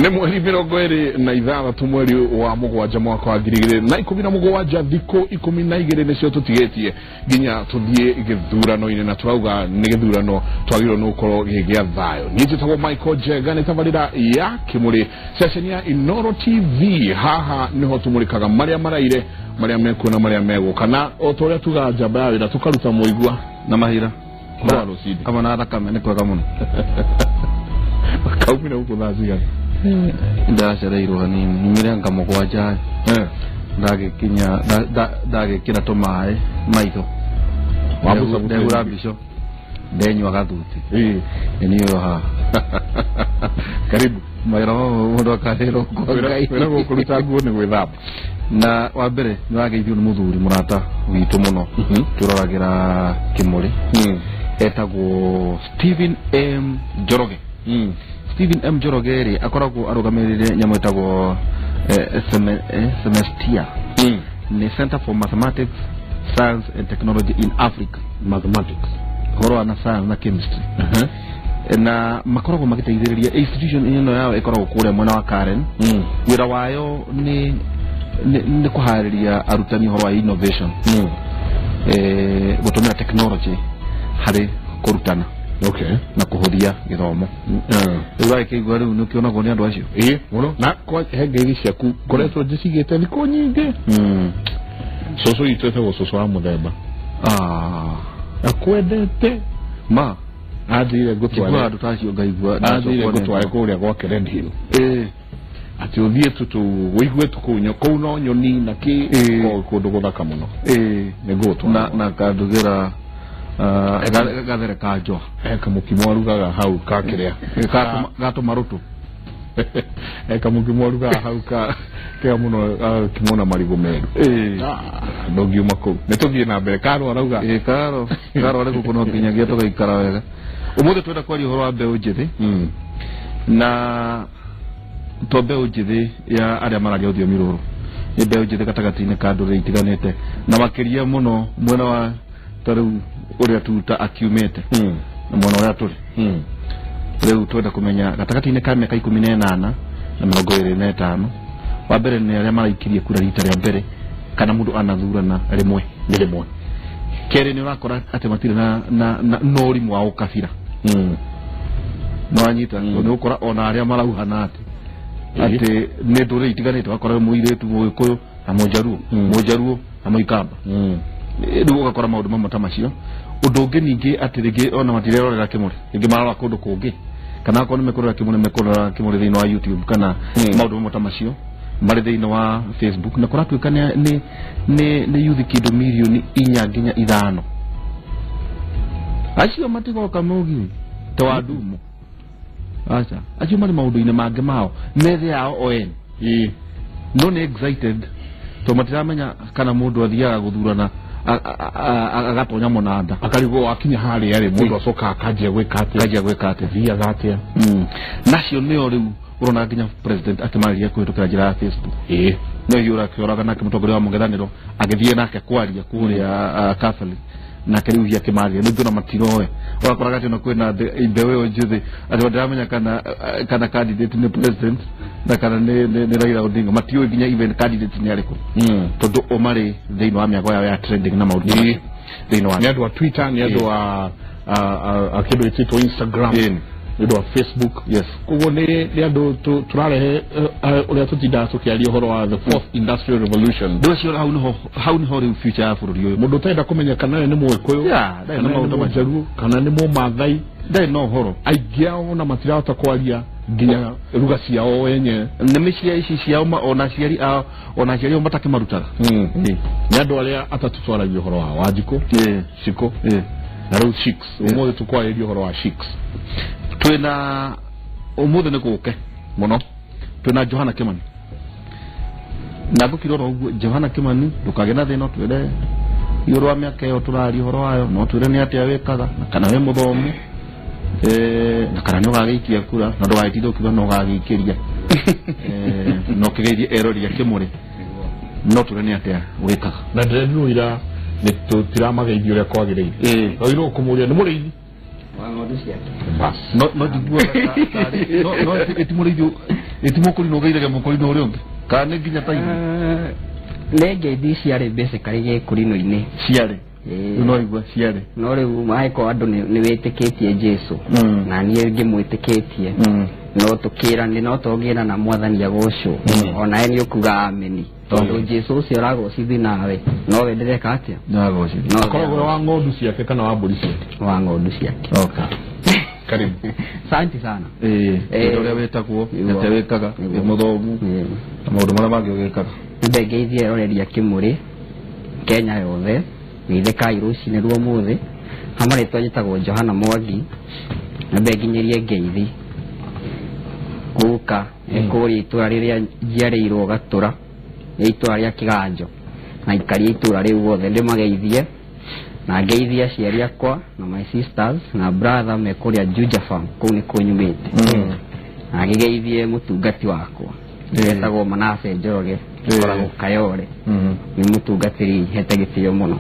Nĩ mweri 26 mweri wa mũgwanja mwaka wa 2017, thikũ 12 nĩcio tũtigĩtie nginya tũthiĩ gĩthurano-inĩ, na tũrauga nĩ gĩthurano twagĩrĩirwo nĩ gũkorwo gĩ gĩa thayũ. Niĩ njĩtagwo Michael Njenga, nĩ tabarĩra ya Kĩmũrĩ, ceceni ya Inooro TV. Haha nĩho tũmũrĩkaga marĩa maraire, marĩa mekuo na marĩa megũka, na o ta ũrĩa tugaga njamba ya wĩra tũkaruta mũigua na mahira wa rũcinĩ kama na thakame. Nĩ kwega mũno. Kaumire gũkũ thaa cigana? Ndacereirwo hanini, nyumire anga 7. Ndagĩkinya ndagĩkĩra tũmaĩ maitho, ndehura mbico, ndenyua gathuti. Nĩ niĩ haha. Karibu. Mawĩra mamwe mũndũ akarĩrwo kwa Ngai. Wĩragwo kũruta nguo nĩ gwĩthamba. Na wa mbere nĩ wageithio nĩ mũthuri mũrata witũ mũno tũroragĩra Kĩmũrĩ, etagwo Stephen M Njoroge. Stephen M Njoroge rĩ, akoragwo arũgamĩrĩire nyamũ ĩtagwo Semestia, nĩ Center for Mathematics, Science and Technology in Africa. Mathematics. Ũhoro wa na science na chemistry, na makoragwo magĩteithĩrĩria institution ĩno yao ĩkoragwo kũrĩa mwena wa Karen. Wĩra wayo nĩ kũharĩria arutani ũhoro wa innovation, gũtũmĩra technology harĩ kũrutana na kũhũthia gĩthomo. Rĩu wagĩkĩigua rĩu nĩ ũkĩonagwo nĩ andũ acio. Ĩĩ mũno, na kwa he ngeithi ciaku ngoretwo njĩcigĩte thikũ nyingĩ. Cũcũ witũ etagwo cũcũ wa mũthemba. Akwendete. Ma. Athire njiguaga ngũtware andũ ta acio ngaigua athire ndacokwo nĩ ngũtware ngoro. Kũrĩa gwake Red Hill, atĩ ũthiĩ tu wĩigue tu kũu kũu no nyoni na kĩ. Kũndũ gũthaka mũno. Nĩ ngũgũtwara. Na kandugĩra gathere ka njũa. He kamũkimo arugaga hau ka kĩrĩa. Gatũma rũtũ. He kamũkimo arugaga hau ka kega mũno, gakimwo na marigũ meru. Ah, ndũngiuma kũu. Nĩ tũthiĩ na mbere, Karo arauga. Ĩĩ, Karo Karo arĩ gũkũ, no nginyagia tũgaikara wega. Ũmũthĩ twenda kwaria ũhoro wa mbeũ njĩthĩ, na to mbeũ njĩthĩ ya arĩa mararia rũthiomi rũrũ, nĩ mbeũ njĩthĩ gatagatĩ-inĩ ka ndũrĩrĩ itiganĩte, na makĩria mũno mwena wa ta rĩu ũrĩa tuta akiumĩte na mwena ũrĩa tũrĩ rĩu. Twenda kũmenya gatagatĩ-inĩ ka mĩaka 18 na 25, wa mbere nĩ arĩa maraikirie kura rita rĩa mbere kana mũndũ anathurana rĩmwe. Nĩ rĩmwe. Kerĩ, nĩ ũrakora atĩ matirĩ na ũrimũ wa ũkabira. Nĩwanyita? Nĩ ũkora ona arĩa marauhana atĩ atĩ nĩ ndũrĩrĩ itiganĩte, ũgakora mũirĩtu mũgĩkũyũ na mũnjaruo, mũnjaruo na mũikamba. Rĩu ũgakora maũndũ mamwe ta macio. Ũndũ ũngĩ ningĩ atĩ rĩngĩ ona matirerorera Kĩmũrĩ, rĩngĩ marora kũndũ kũngĩ, kana akorwo nĩ mekũrora Kĩmũrĩ, mekũrora Kĩmũrĩ thĩinĩ wa YouTube kana maũndũ mamwe ta macio marĩ thĩinĩ wa Facebook. Na kũratuĩka nĩ yuthi kĩndũ mirioni 4 nginya 5 acio matigoka mũgithi ta wa ndumo. Aca, acio marĩ maũndũ-inĩ mangĩ mao methe yao o ene, no nĩ excited to matiramenya kana mũndũ athiaga gũthurana agatonya mũnanda. Akarigwo wakinya harĩa rĩ, mũndũ acoka akanjia gwĩka atĩa? Akanjia gwĩka atĩa? Thiaga atĩa? Nacio nĩo rĩu ũrona nginya president akĩmarĩria kũhĩtũkĩra njĩra ya Facebook. No hiũ ũrakĩoraga nake mũtongoria wa mũng'ethanĩro agĩthiĩ nake kwaria kũrĩa Catholic, nake rĩu hihi akĩmarĩria nĩ ngĩona matiroe. Ũgakoraga atĩ ona kwĩna mbeũ ĩyo njĩthĩ atĩ matiramenya kana candidate nĩ president na kana nĩ Raila Odinga. Matiũĩ nginya even candidate nĩ arĩkũ, tondũ o marĩ thĩinĩ wa mĩago yao ya trending na maũndũ macio thĩinĩ wa Nĩ andũ a Twitter, nĩ andũ a kĩndũ gĩtĩtwo Instagram, nĩ andũ a Facebook. Koguo nĩ andũ tũrarehe ũrĩa tũtindaga tũkĩaria ũhoro wa the fourth industrial revolution. Rĩu acio hau nĩho rĩu future ya bũrũri ũyũ. Mũndũ ũtarenda kũmenya kana we nĩ mũgĩkũyũ, Yeah, ndarĩ na kana nĩ maũndũ macio. mũnjaruo, kana nĩ mũmathai. Ndarĩ na ũhoro. Aingĩ ao ona matirahota kwaria nginya ruga ciao enyewe. Nĩ mĩciĩ ici ciao ona aciari ao, ona aciari ao matakĩmarutaga. Nĩ andũ arĩa atatũ twaragia ũhoro wa Wanjikũ, Shiko na rĩu Shix. Ũmũthĩ tũkwarĩria ũhoro wa Shix. Twĩna ũmũthĩ nĩ gũke mũno. Twĩna Johana Kimani, na ngũkira oro ũguo. Johana Kimani, ndũkagĩe na thĩna, twĩre igũrũ wa mĩaka ĩyo tũraria ũhoro wayo, no twĩre nĩ atĩa wĩkaga, na kana wĩ mũthomu, na kana nĩ ũgagĩikia kura, na ndũgagĩtinde ũkiuga no ũgagĩikĩria. Na ũkĩgeithie erori a Kĩmũrĩ, no twĩre nĩ atĩa wĩkaga. Na ndĩrerirwo ira nĩ tũtiramageithia ũrĩa kwagĩrĩire. Wagĩrĩirwo kũmũria nĩ mũrĩithi wa ng'ondu ciake. Bas. No njiguaga no ĩti mũrĩithi. Ĩti mũkũrinũ ũgeithage mũkũrinũ ũrĩa ũngĩ kana nĩ nginya ta ithuĩ? Nĩ ngeithi ciarĩ basically gĩkũrinũ-inĩ. Ciarĩ. Rĩu no igua ciarĩ. No rĩu angĩkorwo andũ nĩ wĩtĩkĩtie Jesu na niĩ ngĩmwĩtĩkĩtie, no tũkĩrane, no tũngĩra na mwathani agocwo, onawe nĩ ũkuga ameni, tondũ Jesu ũcio ũragocithia nawe nowe ndĩreka atĩa? Nagocithia. No akoragwo wa ng'ondu ciake kana wa mbũri ciake? Wa ng'ondu ciake. Okay. Karibu. Asante sana. Ũrĩa wĩtagwo, atĩa wĩkaga, wĩ mũthomu, na maũndũ marĩa mangĩ ũgĩkaga. Ndengeithie eroreria Kĩmũrĩ Kenya yothe, geithĩkai rũcinĩ rwa ũmũthĩ. Ha marĩtwa njĩtagwo Johana Mwangi, na nginyĩrie ngeithi gũka kũrĩa itũra rĩrĩa njiarĩirwo Gatũra, nĩ itũra rĩa Kĩganjo, na aikaria itũra rĩu othe ndĩmageithie, na ngeithie aciari akwa na my sisters na brother me kũrĩa Juja Farm, kũu nĩkuo nyumĩte. Na ngĩgeithie mũtungati wakwa etagwo Manase Njoroge, akoragwo Kayore, nĩ mũtungatĩri hete gĩtĩo mũno.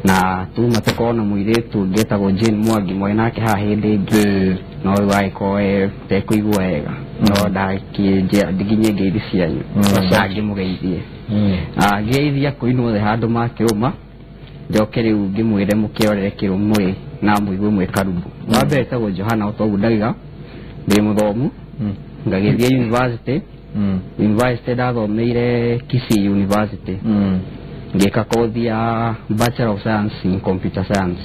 Na tuma tũkorwo na mũirĩtu ũngĩ etagwo Jane Mwangi, mwarĩ nake haha hĩndĩ ĩngĩ, no rĩu agĩkorwo tekũigua wega, no ndakĩnjĩra ndiginyie ngeithi cianyu na ngĩmũgeithie. Ngeithia kũinwo othe handũ makĩrũma, njoke rĩu ngĩmwĩre mũkĩrorere kĩrũmũrĩ na mũigue mwĩ karubu. Wa mbere etagwo Johana, o toguo ndauga, ndĩ mũthomu, ngagĩthiĩ university. University ndathomeire Kisii University, ngĩka kothi ya Bachelor of Science in Computer Science.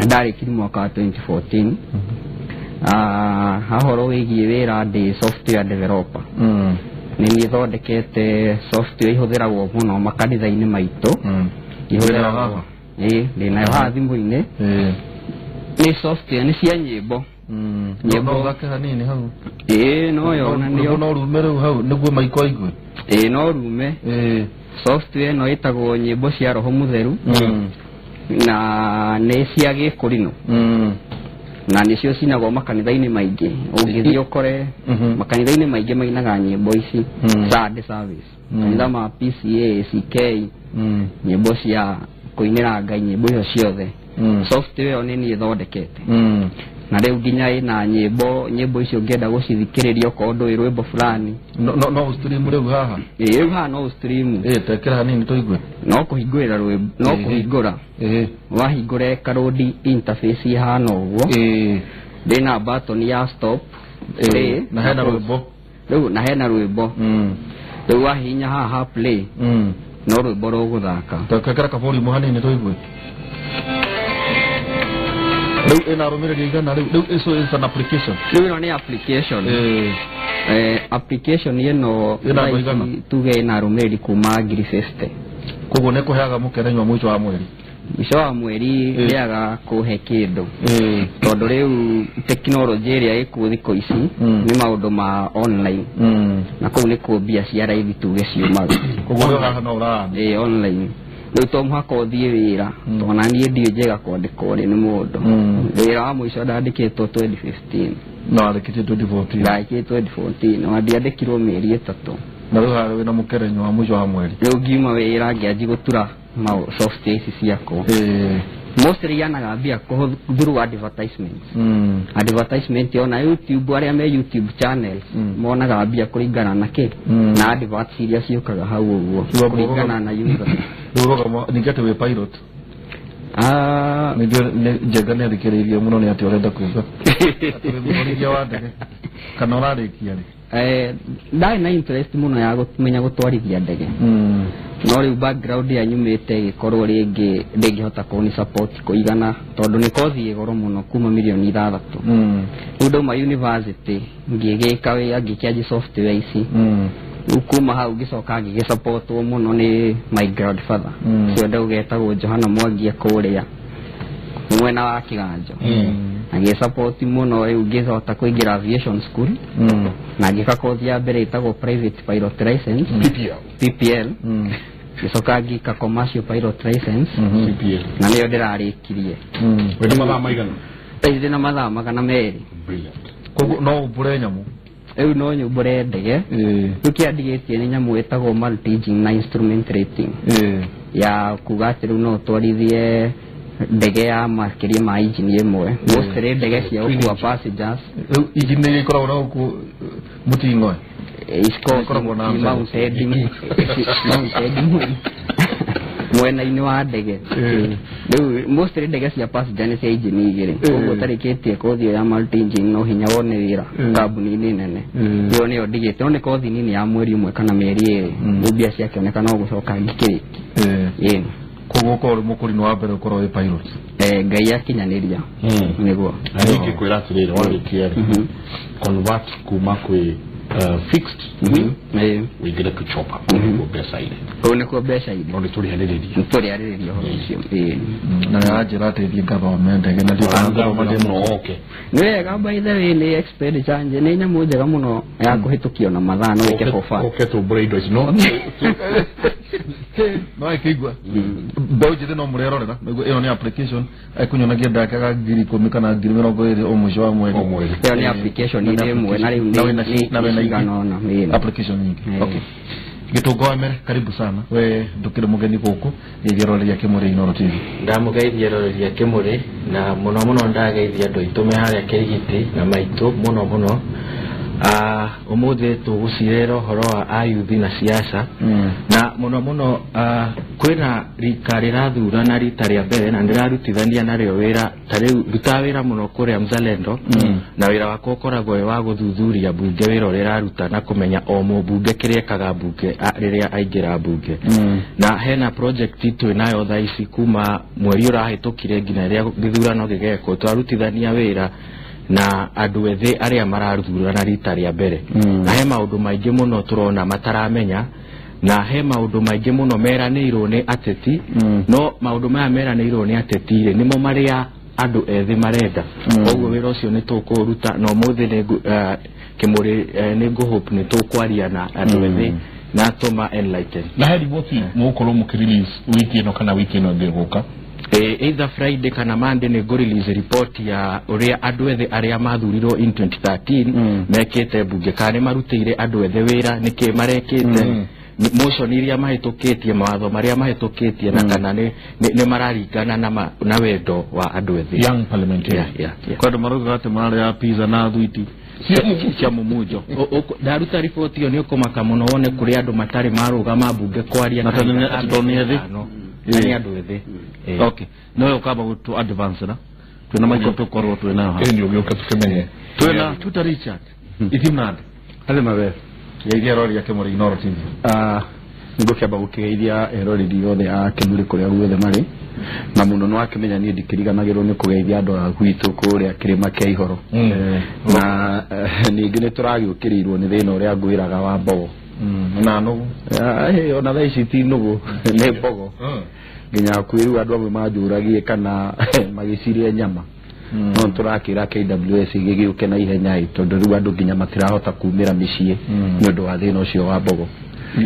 Ndarĩkirie mwaka wa 2014. Hahoro wĩgiĩ wĩra, ndĩ software developer. Nĩ niĩ thondekete software ihũthĩragwo mũno makanitha-inĩ maitũ. Ihũthĩragwo, ĩĩ, ndĩnayo haha thimũ-inĩ. Nĩ software, nĩ cia nyĩmbo. Nyĩmbo no ũthake hanini hau. Ĩĩ, no yonanio. No rume rĩu hau nĩguo maiko aigue. Ĩĩ, no rume. Software ĩno ĩtagwo nyĩmbo cia Roho Mũtheru, na nĩ cia gĩkũrinũ, na nĩcio cinagwo makanitha-inĩ maingĩ. Ũngĩthiĩ ũkore makanitha-inĩ maingĩ mainaga nyĩmbo ici Sunday service, kanitha ma PCA, ACK, nyĩmbo cia kũinĩra Ngai, nyĩmbo icio ciothe. Software ĩyo nĩ niĩ thondekete, na rĩu nginya ĩna nyĩmbo, nyĩmbo icio ũngĩenda gũcithikĩrĩria okorwo ndũĩ rwĩmbo fulani. No stream rĩu haha. Ĩĩ, rĩu haha no stream. Tekera hanini tũigue. No kũhingũrĩra rwĩmbo, no kũhingũra. Wahingũre karũndi interface ihana ũguo. Ndĩna button ya stop, play, na hena rwĩmbo. Rĩu na hena rwĩmbo. Rĩu wahihinya haha ha play, no rwĩmbo rũgũthaka. Tekera ka volume hanini tũigue. Rĩu ĩna arũmĩrĩri igana rĩu. Rĩu so it's an application. Rĩu ĩno nĩ application. Application ĩno tuge ĩna arũmĩrĩri kuma 50,000. Koguo nĩ kũheaga mũkerenywa mũico wa mweri. Mũico wa mweri rĩaga kũhe kĩndũ, tondũ rĩu tekinoronjĩ ĩrĩa ĩkuo thikũ ici nĩ maũndũ ma online, na kũu nĩkuo mbia cia raithi tuge ciumaga. Koguo rĩu haha no ũra online. Rĩu to mũhaka ũthiĩ wĩra, tondũ na niĩ ndiũĩ njega kwandĩkwo rĩ nĩ mũndũ. Wĩra wa mũico ndandĩkĩtwo 2015. No andĩkĩtio 2014. Ndandĩkĩtwo 2014, na ndiandĩkirwo mĩeri 3. Na rĩu haha wĩna mũkerenyo wa mũico wa mweri. Rĩu ngiuma wĩra ngĩanjia gũtura software ici ciakwa. Mostly yanaga mbia through advertisements. Advertisement ona YouTube, arĩa me YouTube channels monaga mbia kũringana na kĩ na adverts iria ciũkaga hau ũguo kũringana na user. Rĩu ningĩ atĩ wĩ pilot. Ningĩ Njenga nĩ athikĩrĩirie mũno nĩ atĩ ũrenda kuuga. Atĩ wĩ mũtwarithia wa ndege kana ũrarĩkia rĩ? Ndarĩ na interest mũno ya kũmenya gũtwarithia ndege. No rĩu background ya nyumĩte ĩgĩkorwo rĩngĩ ndĩngĩhota kũni support kũigana, tondũ nĩ kothi ĩ goro mũno kuma mirioni 6. Rĩu ndauma university ngĩgĩka wĩra, ngĩkĩanjia software ici. Rĩu kuma hau ngĩcoka ngĩgĩsupportwo mũno nĩ my grandfather, ũcio ndauga etagwo Johana Mwangi kũrĩa mwena wa Kĩganjo. Agĩsupport mũno, rĩu ngĩhota kũingĩra aviation school, na ngĩka kothi ya mbere ĩtagwo private pilot license, PPL. Ngĩcoka ngĩka commercial pilot license, CPL, na nĩyo ndĩrarĩkirie. Wĩna mathaa maigana? Thaa na mathaa 200. Brilliant. Koguo no ũmbũre nyamũ? Rĩu no nyũmbũre ndege. Rĩu kĩrĩa ndigĩtie nĩ nyamũ ĩtagwo multi-engine na instrument rating, ya kuga atĩ rĩu no ũtwarithie ndege ya makĩria ma engine ĩmwe. Mostly ndege cia gũkua passengers. Rĩu engine iria ikoragwo na gũkũ mũting'oe? Ikoragwo na mounted mwena-inĩ wa ndege. Rĩu mostly ndege cia passenger nĩ cia engine igĩrĩ, koguo ũtarĩkĩtie kothi ĩyo ya multi engine no hinya wone wĩra kambuni-inĩ nene. Ĩyo nĩyo ndigĩte, no nĩ kothi nini ya mweri ũmwe kana mĩeri ĩrĩ, rĩu mbia ciakĩoneka no gũcoka ngĩkĩrĩki. Koguo ũkorwo ũrĩ mũkũrinũ wa mbere ũkorwo wĩ pilot. Ngai akinyanĩria nĩguo. Na niĩ ingĩkwĩra atĩrĩrĩ, warĩkia rĩ, convert kuma kwĩ fixed wing wĩingĩre to chopper, kũu nĩkuo mbeca irĩ. Kũu nĩkuo mbeca irĩ. No nĩtũrĩarĩrĩria. Nĩtũrĩarĩrĩria ũhoro ũcio. Na nĩaranjĩra atĩ thiĩ ngathome ndege na ndiũĩ mũno oke. Nĩ wega, by the way, nĩ expenditure nĩ nyamũ njega mũno ya kũhĩtũkio na mathaa, no wĩke for fun. Oke tũmbũre indo ici no no ĩkĩigua mbeũ njĩthĩ no mũrerorera nĩguo ĩyo nĩ application ĩkũnyonagia ndakaga 10,000 kana 20,000 o mũico wa mweri. Ĩyo nĩ application ĩmwe na rĩu nĩ cigana ũna application nyingĩ. Okay, Gĩtũngo wa Mere, karibu sana, we ndũkĩrĩ mũgeni gũkũ gĩthia Kĩmũrĩ Inooro TV. Ndamũgeithia roreria Kĩmũrĩ na mũno mũno ndageithia andũ aitũ me harĩa Kĩrigiti na maitũ mũno mũno. Ũmũthĩ tũgũcirĩra ũhoro wa ayuthi na siasa na mũno mũno kwĩna rika rĩrathurana rita rĩa mbere na ndĩrarutithania narĩo wĩra, ta rĩu ndutaga wĩra mũno kũrĩa Mzalendo na wĩra wakwa ũkoragwo wĩ wa gũthuthuria mbunge, wĩra ũrĩa ĩraruta na kũmenya o mũmbunge kĩrĩa ekaga mbunge rĩrĩa aingĩra mbunge. Na hena project twĩ nayo thaa ici kuma mweri ũrahĩtũkire nginya rĩrĩa gĩthurano gĩgekwo, twarutithania wĩra na andũ ethĩ arĩa marathurana rita rĩa mbere. Na he maũndũ maingĩ mũno tũrona mataramenya, na he maũndũ maingĩ mũno meranĩirwo nĩ ateti, no maũndũ maya meranĩirwo nĩ ateti rĩ nĩmo marĩa andũ ethĩ marenda. Koguo wĩra ũcio nĩ tũkũruta na ũmũthĩ nĩ Kĩmũrĩ nĩ ngũhope nĩ tũkwaria na andũ ethĩ na tũma enlighten. Na he riboti mũgũkorwo mũkĩrelease wiki ĩno kana wiki ĩno ĩngĩ gũka? Either Friday kana Monday nĩ ngũ-release report ya ũrĩa andũ ethĩ arĩa mathurirwo in 2013 mekĩte mbunge, kana nĩ marutĩire andũ ethĩ wĩra, nĩkĩ marekĩte, motion iria mahĩtũkĩtie, mawatho marĩa mahĩtũkĩtie, na kana nĩ mararingana na wendo wa andũ ethĩ. Young parliamentarian. Kwa andũ maraugaga atĩ mararĩa pizza na thwiti cia mũmunjo. Ndaruta riboti ĩyo nĩ ũkũmaka mũno wone kũrĩ andũ matarĩ marũgama mbunge kwaria na tondũ nĩ ethĩ. Nĩ andũ ethĩ. Okay, no ũkamba gũtũ advance na twĩna maiko tũkorwo twĩna haha. Ĩĩ ũgĩũka tũkĩmenye. Twĩna Tuta Richard Ithimnandi. Arĩ mawe. Geithia rori ya Kĩmũrĩ Inooro TV. Nĩngũkĩamba gũkĩgeithia eroreri othe a Kĩmũrĩ kũrĩa guothe marĩ, na mũno nĩwakĩmenya niĩ ndikĩriganagĩrwo nĩ kũgeithia andũ a gwitũ kũrĩa kĩrĩma kĩa Ihoro. Na ningĩ nĩtũragĩũkĩrĩirwo nĩ thĩna ũrĩa ngwĩraga wa mbogo. Na nũgũ. Ona thaa ici ti nũgũ, nĩ mbogo. Nginya kwĩrĩu andũ amwe manjũragie kana magĩcirie nyama. No tũrakĩra KWS gĩgĩũke na ihenya tondũ rĩu andũ nginya matirahota kumĩra mĩciĩ nĩ ũndũ wa thĩna ũcio wa mbogo.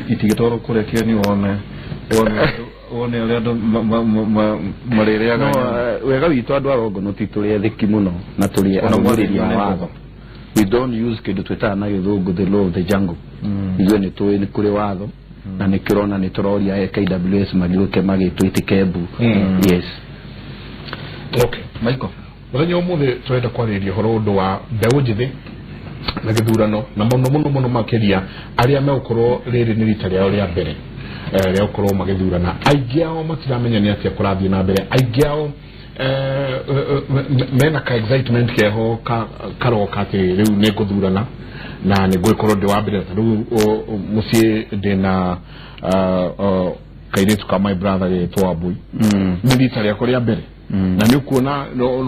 Itigĩtwarwo kũrĩa kĩeni wone wone ũrĩa andũ marĩrĩaga. Wega witũ andũ a Rongo ti tũrĩ ethĩki mũno na tũrĩ arũmĩrĩri a watho. We don't use kĩndũ twĩtaga na gĩthũngũ the law of the jungle. Ithuĩ nĩ tũĩ nĩ kũrĩ watho na nĩ kĩrona nĩ tũroria KWS magĩũke magĩtwĩtĩke mbu. Yes. Okay, Michael. Mũthenya ũmũthĩ tũrenda kwarĩrĩria ũhoro ũndũ wa mbeũ njĩthĩ na gĩthurano, na mũno mũno mũno makĩria arĩa megũkorwo rĩrĩ nĩ rita rĩao rĩa mbere rĩa gũkorwo magĩthurana. Aingĩ ao matiramenya nĩ atĩa kũrathiĩ na mbere, aingĩ ao mena ka excitement keho karoka atĩ rĩu nĩ ngũthurana na nĩ ngũgĩkorwo ndĩ wa mbere. Ta rĩu mũciĩ ndĩna kairĩtu ka my brother gĩtwo Wambui, nĩ rita rĩakwa rĩa mbere na nĩ ũkuona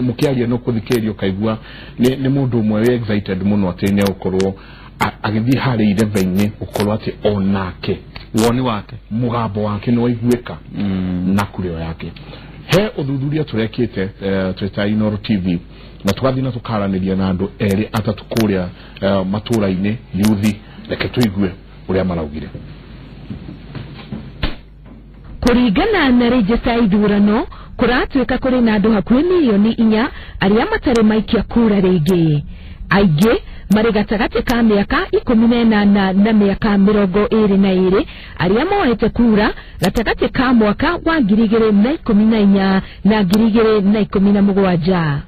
mũkĩaria no kũthikĩrĩria ũkaigua nĩ mũndũ ũmwe wĩ excited mũno atĩ nĩ egũkorwo agĩthiĩ harĩa irebe-inĩ gũkorwo atĩ onake woni wake mũgambo wake nĩ waiguĩka na kũrĩo yake. He ũthuthuria tũrekĩte twĩta Inooro TV na tũgathiĩ na tũkaranĩria na andũ erĩ atatũ kũrĩa matũra-inĩ yuthi, reke tũigue ũrĩa maraugire. Kũringana na rejista ya ithurano kũratuĩka kũrĩ na andũ hakuhĩ 4 milioni arĩa matarĩ maikia kura rĩngĩ. Aingĩ marĩ gatagatĩ ka mĩaka 18 na mĩaka 22 arĩa moete kura gatagatĩ ka mwaka wa 2014 na 2017.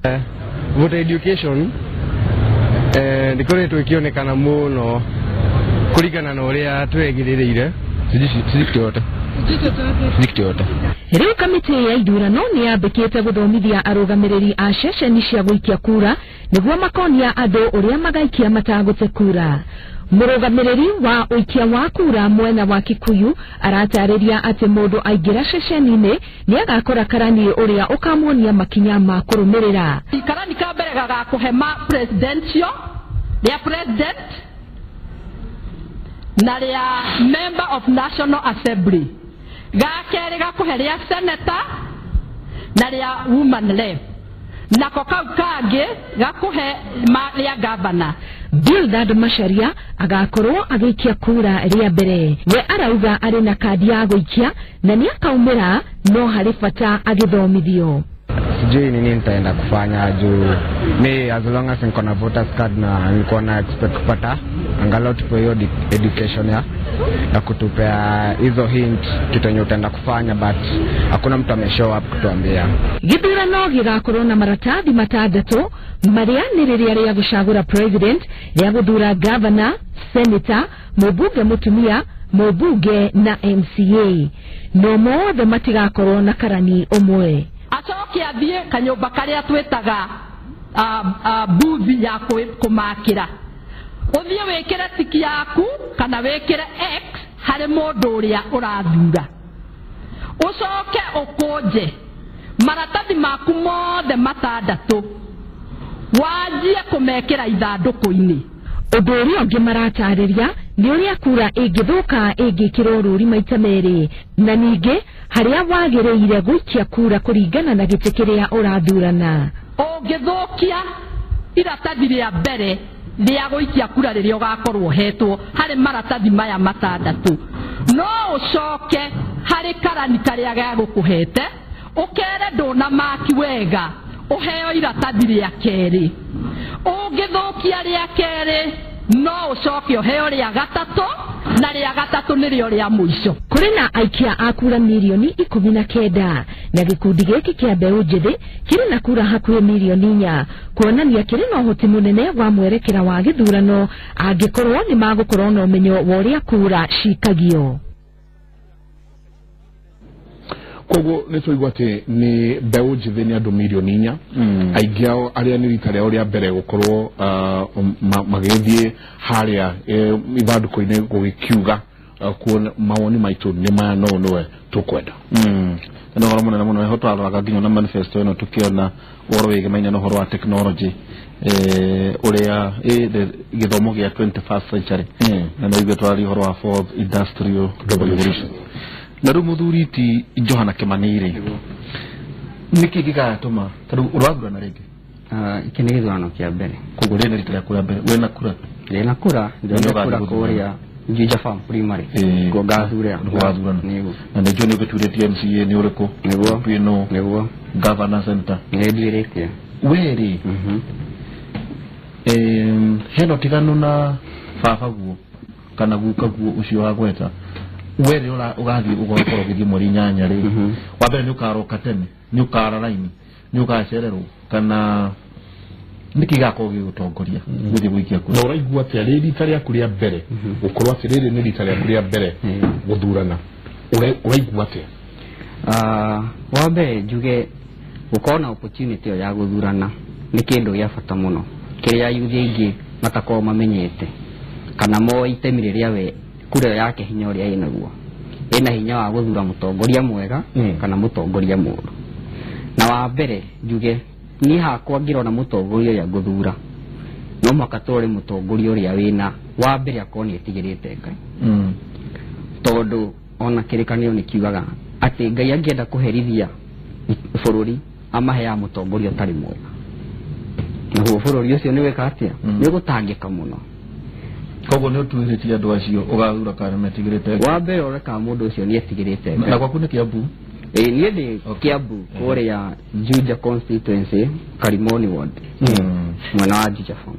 Voter education ndikoretwo ikionekana mũno Kũringana na ũrĩa twegĩrĩrĩire sijikĩota. Rĩu kamĩtĩ ya ithurano nĩ yambĩkĩte gũthomithia arũgamĩrĩri a ceceni cia gũikia kura nĩguo makonia andũ ũrĩa magaikia matagũte kura. Mũrũgamĩrĩri wa ũikia wa kura mwena wa Kikuyu aratarĩria atĩ mũndũ aingĩra ceceni-inĩ nĩ agakora karani ũrĩa ũkamuonia makinya ma kũrũmĩrĩra. Karani ka mbere gagakũhe ma presidential, rĩa president na rĩa member of National Assembly. Ga kerĩ gakũhe rĩa senator na rĩa woman rep. Nako kau kangĩ gakũhe rĩa governor. Bildad Macharia agakorwo agĩikia kura rĩa mbere. We arauga arĩ na kandi ya gũikia na nĩ akaumĩra no harĩ bata agĩthomithio. Sijui nini nitaenda kufanya juu mi as long as niko na voters card na niko na expect kupata angalau tupe hiyo education ya kutupea hizo hint kitu yenye utaenda kufanya, but hakuna mtu ame show up kutuambia. Gĩthurano gĩgakorwo na maratathi matandatũ marĩa nĩ rĩrĩa rĩa gũcagũra president, rĩa gũthura governor, senator, mũmbunge mũtumia, mũmbunge na MCA. No mothe matigakorwo na karani ũmwe. Acoke athiĩ kanyũmba karĩa twĩtaga booth ya kũmakĩra. Ũthiĩ wĩkĩre tiki yaku kana wĩkĩre X harĩ mũndũ ũrĩa ũrathura. Ũcoke ũkũnje maratathi maku mothe matandatũ wanjie kũmekĩra ithandũkũ-inĩ. Ũndũ ũrĩa ũngĩ maratarĩria nĩ ũrĩa kura ĩngĩthũka ĩngĩkĩrwo rũri maita merĩ, na ningĩ harĩa wagĩrĩire gũikia kura kũringana na gĩtĩ kĩrĩa ũrathurana. Ũngĩthũkia iratathi rĩa mbere rĩa gũikia kura rĩrĩa ũgakorwo ũhetwo harĩ maratathi maya matandatũ, no ũcoke harĩ karani karĩa gegũkũhete ũkere ndũnamaki wega ũheo iratathi rĩa kerĩ. Ũngĩthũkia rĩa kerĩ no ũcoke ũheo rĩa gatatũ, na rĩa gatatũ nĩrĩo rĩa mũico. Kũrĩ na aikia a kura mirioni 19 na gĩkundi gĩkĩ kĩa mbeũ njĩthĩ kĩrĩ na kura hakuhĩ mirioni 4, kuonania kĩrĩ na ũhoti mũnene wa mwerekera wa gĩthurano angĩkorwo nĩ magũkorwo na ũmenyo wa ũrĩa kura cikagio. Koguo nĩ twaigua atĩ nĩ mbeũ njĩthĩ nĩ andũ mirioni 4, aingĩ ao arĩa nĩ rita rĩao rĩa mbere gũkorwo magĩthiĩ harĩa ithandũkũ-inĩ gũgĩkiuga kuona mawoni maitũ nĩ maya no nĩwe tũkwenda. Nĩ ũhoro mũnene mũno ho twaroraga nginya na manifesto ĩno tũkĩona ũhoro wĩgemaine na ũhoro wa technology, ũrĩa gĩthomo gĩa 21st century, na no ithuĩ tũraria ũhoro wa fourth industrial revolution. Na rĩu mũthuri ti Johana Kĩmani-rĩ, nĩkĩ gĩgatũma ta rĩu ũrathurana rĩngĩ? Iki nĩ gĩthurano kĩa mbere. Koguo rĩrĩ nĩ rita rĩaku rĩa mbere wĩna kura? Ndĩna kura, ndĩna kura kũrĩa Juja Farm Primary. Kuo ngathurĩra. Ũgathurana. Na nĩ njũĩ nĩ ũgĩturĩtie MCA nĩ ũrĩkũ? Nĩguo. Nĩguo. Nĩguo. Governor center. Nĩ nduĩrĩtie. We rĩ, hena ũtiganu na baba guo kana guka guo ũcio wagweta? We rĩ ũgathiĩ ũgakorwo ũgĩthiĩ mweri 8 rĩ, wa mbere nĩ ũkaroka tene, nĩ ũkara raini, nĩ ũgacererwo, kana nĩkĩ gĩgakorwo gĩgũtongoria gũthiĩ gũikia kura? Na ũraigua atĩa rĩ rita rĩaku rĩa mbere gũkorwo atĩ rĩrĩ nĩ rita rĩaku rĩa mbere gũthurana, ũraigua atĩa? Wa mbere njuge gũkorwo na opportunity ĩyo ya gũthurana nĩ kĩndũ gĩa bata mũno kĩrĩa yuthi aingĩ matakoragwo mamenyete kana moĩ itemi rĩrĩa we kura yake hinya ũrĩa ĩnaguo. Ĩna hinya wa gũthura mũtongoria mwega kana mũtongoria mũũru. Na wa mbere njuge niĩ hakwa ngĩrona mũtongoria ũrĩa ngũthura no mũhaka tũrore mũtongoria ũrĩa wĩna wa mbere akorwo nĩ etigĩrĩte Ngai. Tondũ ona kĩrĩkanĩro nĩ kiugaga atĩ Ngai angĩenda kũherithia bũrũri amaheaga mũtongoria ũtarĩ mwega, naguo bũrũri ũcio nĩ wĩka atĩa? Nĩ ũgũtangĩka mũno. Koguo nĩ ũtuĩrĩtie andũ acio ũgathura kana metigĩrĩte? Wa mbere ũrore kana mũndũ ũcio nĩ etigĩrĩte Ngai. Na gwaku nĩ Kiambu? Ĩĩ, niĩ ndĩ Kiambu kũrĩa Juja constituency, Karimoni ward, mwena wa Juja Farm.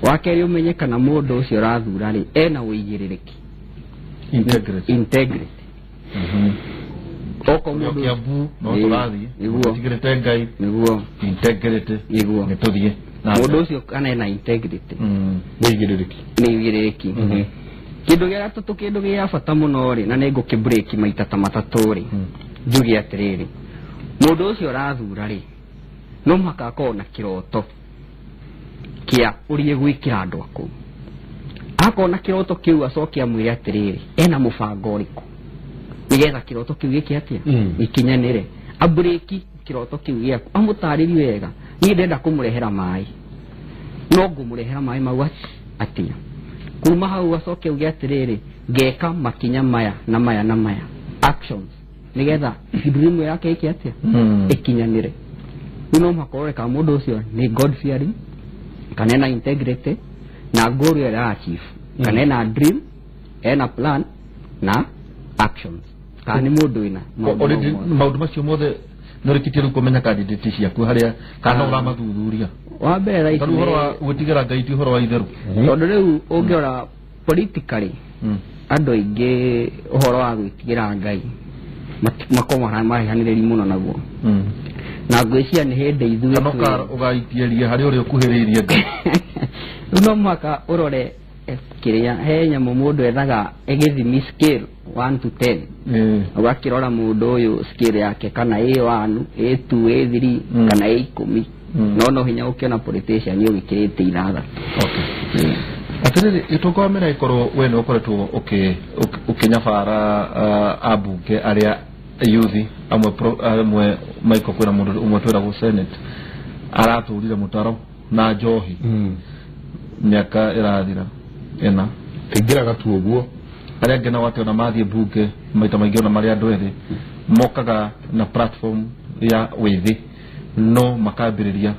Wa kerĩ ũmenye kana mũndũ ũcio ũrathura rĩ ena ũigĩrĩrĩki, integrity. Okorwo mũndũ Kiambu no tũrathiĩ etigĩrĩte Ngai, nĩguo, integrity, nĩguo, nĩ tũthiĩ mũndũ ũcio kana ena integrity, ũigĩrĩrĩki, nĩ ũigĩrĩrĩki. Kĩndũ gĩa gatatũ, kĩndũ gĩa bata mũno rĩ, na nĩ ngũkĩ break maita ta matatũ rĩ, njuge atĩrĩrĩ, mũndũ ũcio ũrathura rĩ, no mũhaka akorwo na kĩroto kĩa ũrĩa gwĩkĩra andũ a kũu. Akorwo na kĩroto kĩu acoke amwĩre atĩrĩrĩ, ena mũbango ũrĩkũ nĩgetha kĩroto kĩu gĩke atĩa, gĩkinyanĩre. Abreki kĩroto kĩu gĩaku, amũtarĩrie wega, niĩ ndĩrenda kũmũrehera maĩ, no ngũmũrehera maĩ mau atĩa. Kuma hau acoke uge atĩrĩrĩ, ngeka makinya maya na maya na maya, actions, nĩgetha dream yake ĩke atĩa, ĩkinyanĩre. Rĩu no mũhaka ũrore kana mũndũ ũcio nĩ God fearing, kana ena integrity na goal ĩrĩa achieve, kana ena dream, ena plan na actions, kana nĩ mũndũ wĩna maũndũ macio mothe. Nĩ ũrĩkĩtie rĩu kũmenya candidate ciaku harĩa kana ũramathuthuria? Wa mbere tondũ ũhoro wa gwĩtigĩra Ngai ti ũhoro wa itherũ. Tondũ rĩu ũngĩrora politically, andũ aingĩ ũhoro wa gwĩtigĩra Ngai makoragwo marehanĩrĩri mũno naguo, na ngwĩciria nĩ hĩndĩ ithuĩ kana ũgaitieria harĩa ũrĩa ũkuhĩrĩirie Ngai. Rĩu no mũhaka ũrore kĩrĩa he nyamũ mũndũ ethaga ĩgĩthimi scale 1 to 10, ũgakĩrora mũndũ ũyũ scale yake kana A1, A2, A3 kana A10, no hinya ũkĩona politician ũgĩkĩrĩte 6. Atĩrĩrĩ, gĩtonga wa mĩra ĩkorwo we nĩ ũkoretwo ũkĩnyabara ambunge arĩa yuthi amwe Michael, kwĩna mũndũ ũmwe twĩragwo Senate aratũrire mũtaro na njohi mĩaka ĩrathira ĩna, ĩingĩraga tu ũguo. Arĩa angĩ nao atĩ ona mathiĩ mbunge maita maingĩ ona marĩ andũ ethĩ mokaga na platform ya wĩthĩ, no makambĩrĩria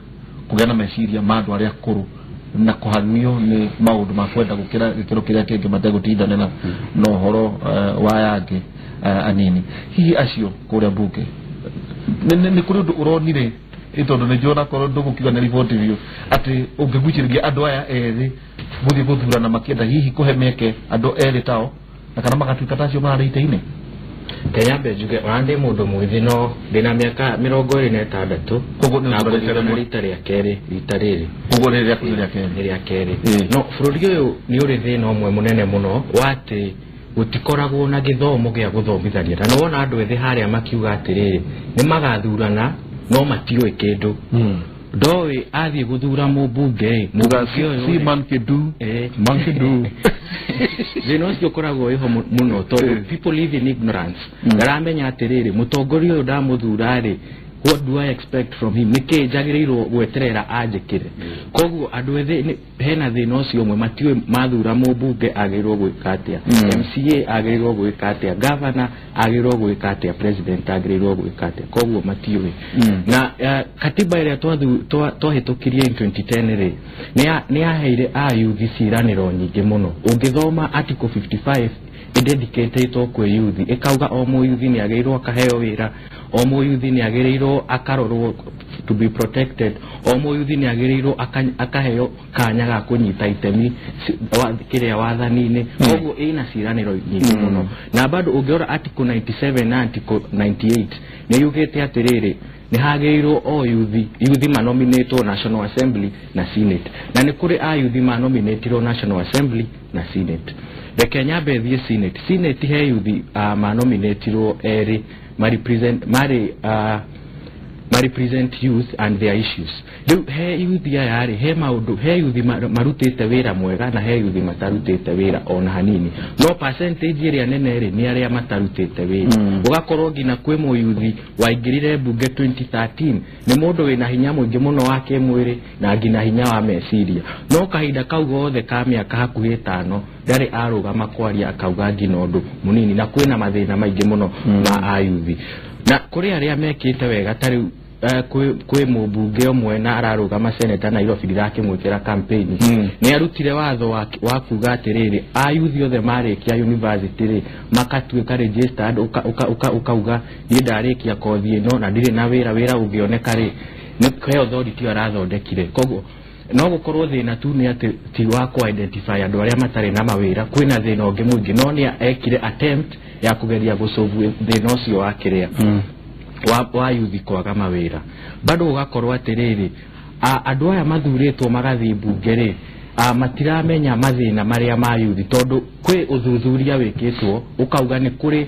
kũgĩa na meciria ma andũ arĩa akũrũ na kũhang'io nĩ maũndũ ma kwenda gũkĩra gĩkĩro kĩrĩa kĩngĩ mategũtindanĩra na ũhoro wa aya angĩ anini. Hihi acio kũrĩa mbunge nĩ kũrĩ ũndũ ũronire, tondũ nĩ njũĩ onakorwo ndũgũkiuga nĩ riboti biũ, atĩ ũngĩgucĩrĩria andũ aya ethĩ gũthiĩ gũthurana makĩenda hihi kũhe mĩeke andũ erĩ tao, na kana magatuĩka ta acio mararĩ itĩ-inĩ? Nyambe njuge ona ndĩ mũndũ mwĩthĩ, no ndĩna mĩaka 26, koguo nĩ na ũthuranĩte ngũthurana rĩmwe. Rita rĩa kerĩ, rita rĩrĩ. Koguo rĩrĩ rĩaku nĩ rĩa kerĩ? Nĩ rĩa kerĩ. No bũrũri ũyũ nĩ ũrĩ thĩna ũmwe mũnene mũno wa atĩ gũtikoragwo na gĩthomo gĩa gũthomithania, na nĩwona andũ ethĩ harĩa makiuga atĩrĩrĩ, nĩ magathurana no matiũĩ kĩndũ, ndoĩ athiĩ gũthura mũmbunge ĩ, mũmbunge ũyũ Si rĩ, man can do, man can do. Thĩna ũcio ũkoragwo wĩho mũno tondũ people live in ignorance. Ndaramenya atĩrĩrĩ, mũtongoria ũyũ ndamũthura rĩ, what do I expect from him, nĩkĩ njagĩrĩirwo gweterera anjĩkĩre? Koguo andũ ethĩ hena thĩna ũcio ũmwe, matiũĩ mathura mũmbunge agĩrĩirwo gwĩka atĩa, MCA agĩrĩirwo gwĩka atĩa, governor agĩrĩirwo gwĩka atĩa, president agĩrĩirwo gwĩka atĩa, koguo matiũĩ. Na katiba ĩrĩa twahĩtũkirie in 2010 rĩ, nĩ yaheire ayuthi ciĩranĩro nyingĩ mũno. Ũngĩthoma article 55, ĩdedicatĩtwo kwĩ yuthi, ĩkauga o mũyuthi nĩ agĩrĩirwo akaheo wĩra, o mũyuthi nĩ agĩrĩirwo akarorwo to be protected, o mũyuthi nĩ agĩrĩirwo akaheo kanya ga kũnyita itemi kĩrĩa wathani-inĩ. Koguo ĩna ciĩranĩro nyingĩ mũno. Na bado ũngĩrora article 97 na article 98, nĩ yugĩte atĩrĩrĩ, nĩ hagĩrĩirwo o yuthi manominatwo National Assembly na Senate, na nĩ kũrĩ a yuthi manominatirwo National Assembly na Senate. Reke nyambe thiĩ Senate. Senate he yuthi manominatirwo erĩ ma-represent marĩ ma-represent youth and their issues. Rĩu he yuthi aya rĩ, he maũndũ, he yuthi marutĩte wĩra mwega na he yuthi matarutĩte wĩra ona hanini, no percentage ĩrĩa nene rĩ, nĩ arĩa matarutĩte wĩra. Ũgakorwo nginya kwĩ mũyuthi waingĩrire mbunge 2013, nĩ mũndũ wĩna hinya mũingĩ mũno wa kĩmwĩrĩ na nginya hinya wa meciria, no kahinda kau gothe ka mĩaka hakuhĩ 5 ndarĩ arũgama kwaria akauga nginya ũndũ mũnini. Na kwĩna mathĩna maingĩ mũno ma ayuthi, na kũrĩ arĩa mekĩte wega, ta rĩu kwĩ mũmbunge ũmwe na ararũgama seneta Nairobi, ndirakĩmwĩkĩra campaign, nĩ arutire watho wa kuga atĩrĩrĩ, ayuthi othe marĩkia university rĩ, makatuĩka registered, ũkauga niĩ ndarĩkia kothi ĩno na ndirĩ na wĩra, wĩra ũngĩoneka rĩ, nĩ he authority ĩyo arathondekire. Koguo no gũkorwo thĩna tu nĩ atĩ ti wa kũ identify andũ arĩa matarĩ na mawĩra, kwĩna thĩna ũngĩ mũingĩ, no nĩ ekire attempt ya kũgeria gũsolve thĩna ũcio wa kĩrĩa wa yuthi kwaga mawĩra. Bado ũgakorwo atĩrĩrĩ, andũ aya mathurĩtwo magathiĩ mbunge rĩ, Matiramenya mathĩna marĩa ma yuthi tondũ kwĩ ũthuthuria wĩkĩtwo ũkauga nĩ kũrĩ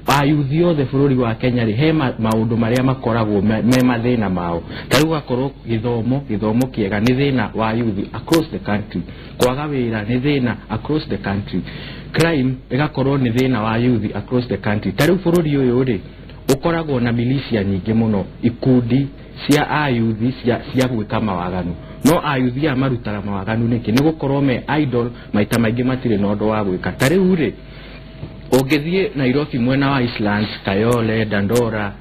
ayuthi othe bũrũri wa Kenya rĩ he maũndũ marĩa makoragwo me mathĩna mao. Ta rĩu ũgakorwo gĩthomo kĩega nĩ thĩna wa yuthi across the country, kwaga wĩra nĩ thĩna across the country, crime ĩgakorwo nĩ thĩna wa yuthi across the country. Ta rĩu bũrũri ũyũ rĩ ũkoragwo na militia nyingĩ mũno, ikundi cia ayuthi cia gwĩka mawaganu. No ayuthi aya marutaga mawaganu nĩkĩ? Nĩ gũkorwo me idle, maita maingĩ matirĩ na ũndũ wa gwĩka. Ta rĩu rĩ ũngĩthiĩ Nairobi mwena wa Eastlands, Kayole, Dandora,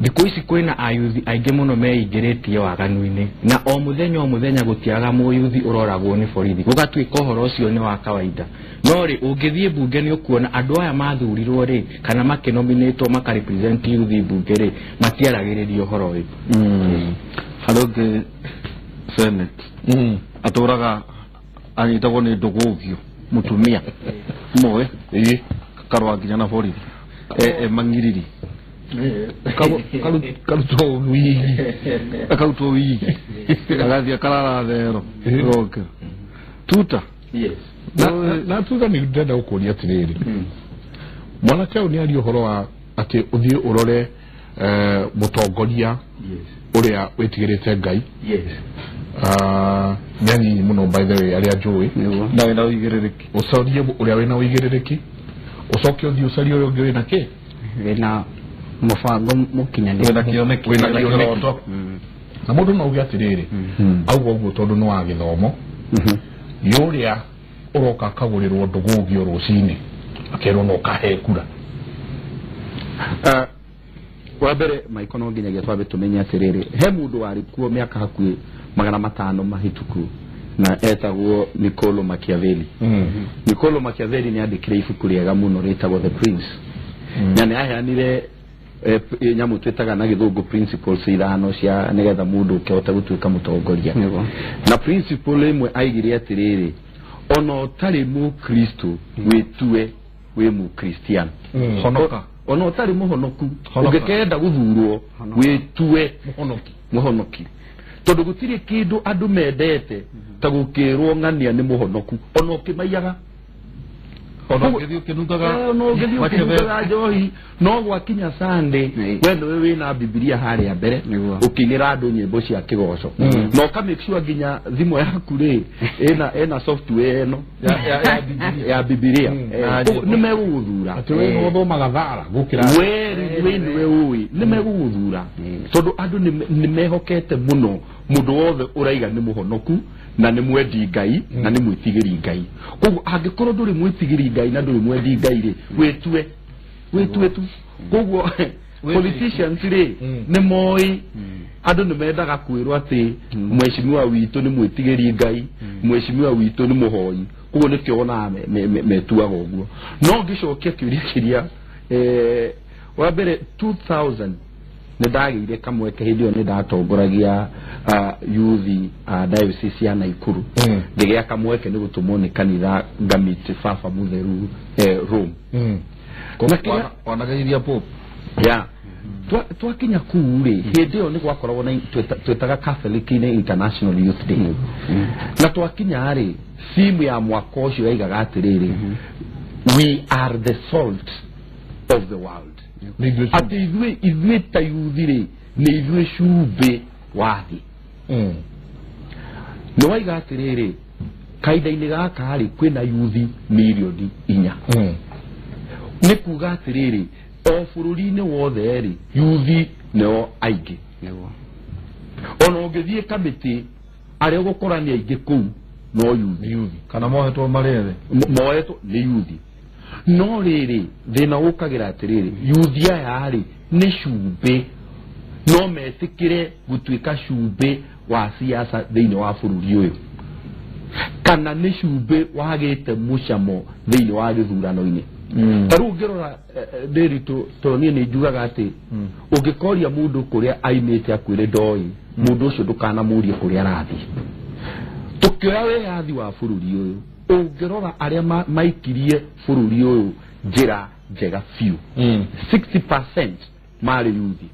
thikũ ici kwĩna ayuthi aingĩ mũno meingĩrĩtie waganu-inĩ, na o mũthenya gũtiaga mũyuthi ũroragwo nĩ borithi, gũgatuĩka ũhoro ũcio nĩ wa kawaida. No rĩ ũngĩthiĩ mbunge nĩ ũkuona andũ aya mathurirwo rĩ kana makĩnominĩtwo makarepresent yuthi mbunge rĩ matiaragĩrĩria ũhoro ũyũ. Harĩ ũngĩ Senate atũraga anyitagwo nĩ ndũgũgio mũtumia mũĩ karũa nginya na borithi mang'iriri karutwo wigi akarutwo wigi agathiĩ akarara thero gokĩra tuta. Yes. Na tuta nĩ ndĩrenda gũkũria atĩrĩrĩ, mwanake ũyũ nĩ aria ũhoro wa atĩ ũthiĩ ũrore mũtongoria ũrĩa wĩtigĩrĩte Ngai. Nĩ anini mũno by the way arĩa njũĩ na wĩna ũigĩrĩrĩki, ũcarie ũrĩa wĩna ũigĩrĩrĩki, ũcoke ũthiĩ ũcarie ũrĩa ũngĩ wĩna kĩ, wĩna mũbango mũkinyanĩru, wĩna kĩoneki, wĩna kĩroto. Na mũndũ no auge atĩrĩrĩ, auga ũguo tondũ nĩ wa gĩthomo, nĩ ũrĩa ũroka akagũrĩrwo ndũgũgio rũcinĩ akerwo no kahe kura. Wa mbere Michael no nginyagia twambe tũmenye atĩrĩrĩ, he mũndũ warĩ kuo mĩaka hakuhĩ 500 mahĩtũku na etagwo Niccolo Machiavelli. Niccolo Machiavelli nĩ andĩkire ibuku rĩega mũno rĩtagwo The Prince, na nĩ aheanire nyamũ twĩtaga na gĩthũngũ principles ithano cia nĩgetha mũndũ ũkĩhote gũtuĩka mũtongoria. Na principle ĩmwe aigire atĩrĩrĩ, ona ũtarĩ mũkristo wĩtue wĩ mũkristiano. Honoka. Ona ũtarĩ mũhonoku ũngĩkenda gũthurwo wĩtue mũhonoki, tondũ gũtirĩ kĩndũ andũ mendete ta gũkĩrwo ng'ania nĩ mũhonoku, ona ũkĩmaiyaga, ona ũngĩthiĩ ũkĩnungaga njohi, no gwakinya Sunday we nĩwe wĩna Bibilia harĩa mbere ũkĩinĩra andũ nyĩmbo cia kĩgoco, na ũka make sure nginya thimũ yaku rĩ ĩna software ĩno ya Bibilia, nĩ megũgũthura. Atĩ we nĩwe ũthomaga thara gũkĩra we nĩwe ũĩ, nĩ megũgũthura tondũ andũ nĩ mehokete mũno mũndũ wothe ũraiga nĩ mũhonoku na nĩ mwendi Ngai na nĩ mwĩtigĩri Ngai. Koguo angĩkorwo ndũrĩ mwĩtigĩri Ngai na ndũrĩ mwendi Ngai rĩ, wĩtue tu. Koguo politicians rĩ nĩ moĩ andũ nĩ mendaga kwĩrwo atĩ mheshimiwa witũ nĩ mwĩtigĩri Ngai, mheshimiwa witũ nĩ mũhoi, koguo nĩkĩo wonaga metuaga ũguo. No ngĩcokia kĩũria kĩrĩa wa mbere 2000 nĩ ndagĩire kamweke hĩndĩ ĩyo nĩ ndatongoragia yuthi diocese ya Naikuru, ngĩgĩa kamweke nĩ gũtũmwo nĩ kanitha ngamĩte baba mũtheru Rome. Wanageithia Pope. Yeah. Twakinya kũu rĩ, hĩndĩ ĩyo nĩ gwakoragwo na twĩtaga Catholic International Youth Day, na twakinya rĩ theme ya mwaka ũcio yaigaga atĩrĩrĩ, we are the salt of the world. Atĩ ithuĩ ta yuthi rĩ nĩ ithuĩ cumbĩ wa thĩ. Nĩ waiga atĩrĩrĩ, kahinda-inĩ gaka rĩ kwĩna yuthi mirioni 4. Nĩ kuga atĩrĩrĩ, o bũrũri-inĩ wothe rĩ yuthi nĩo aingĩ. Ona ũngĩthiĩ kamĩtĩ arĩa ũgũkora nĩ aingĩ kũu no yuthi, kana mohetwo marĩ ethĩ, mohetwo nĩ yuthi. No rĩrĩ thĩna ũkagĩra atĩrĩrĩ, yuthi aya rĩ nĩ cumbĩ, no metĩkĩre gũtuĩka cumbĩ wa siasa thĩinĩ wa bũrũri ũyũ, kana nĩ cumbĩ wagĩte mũcamo thĩinĩ wa gĩthurano-inĩ. Ta rĩu ũngĩrora Ndĩritũ, tondũ niĩ nĩ njugaga atĩ ũngĩkoria mũndũ kũrĩa aimĩte akwĩre ndoĩ, mũndũ ũcio ndũkanamũrie kũrĩa arathiĩ. Tũkĩoya wĩyathi wa bũrũri ũyũ, ũngĩrora arĩa maikirie bũrũri ũyũ njĩra njega biũ, 60% marĩ yuthi.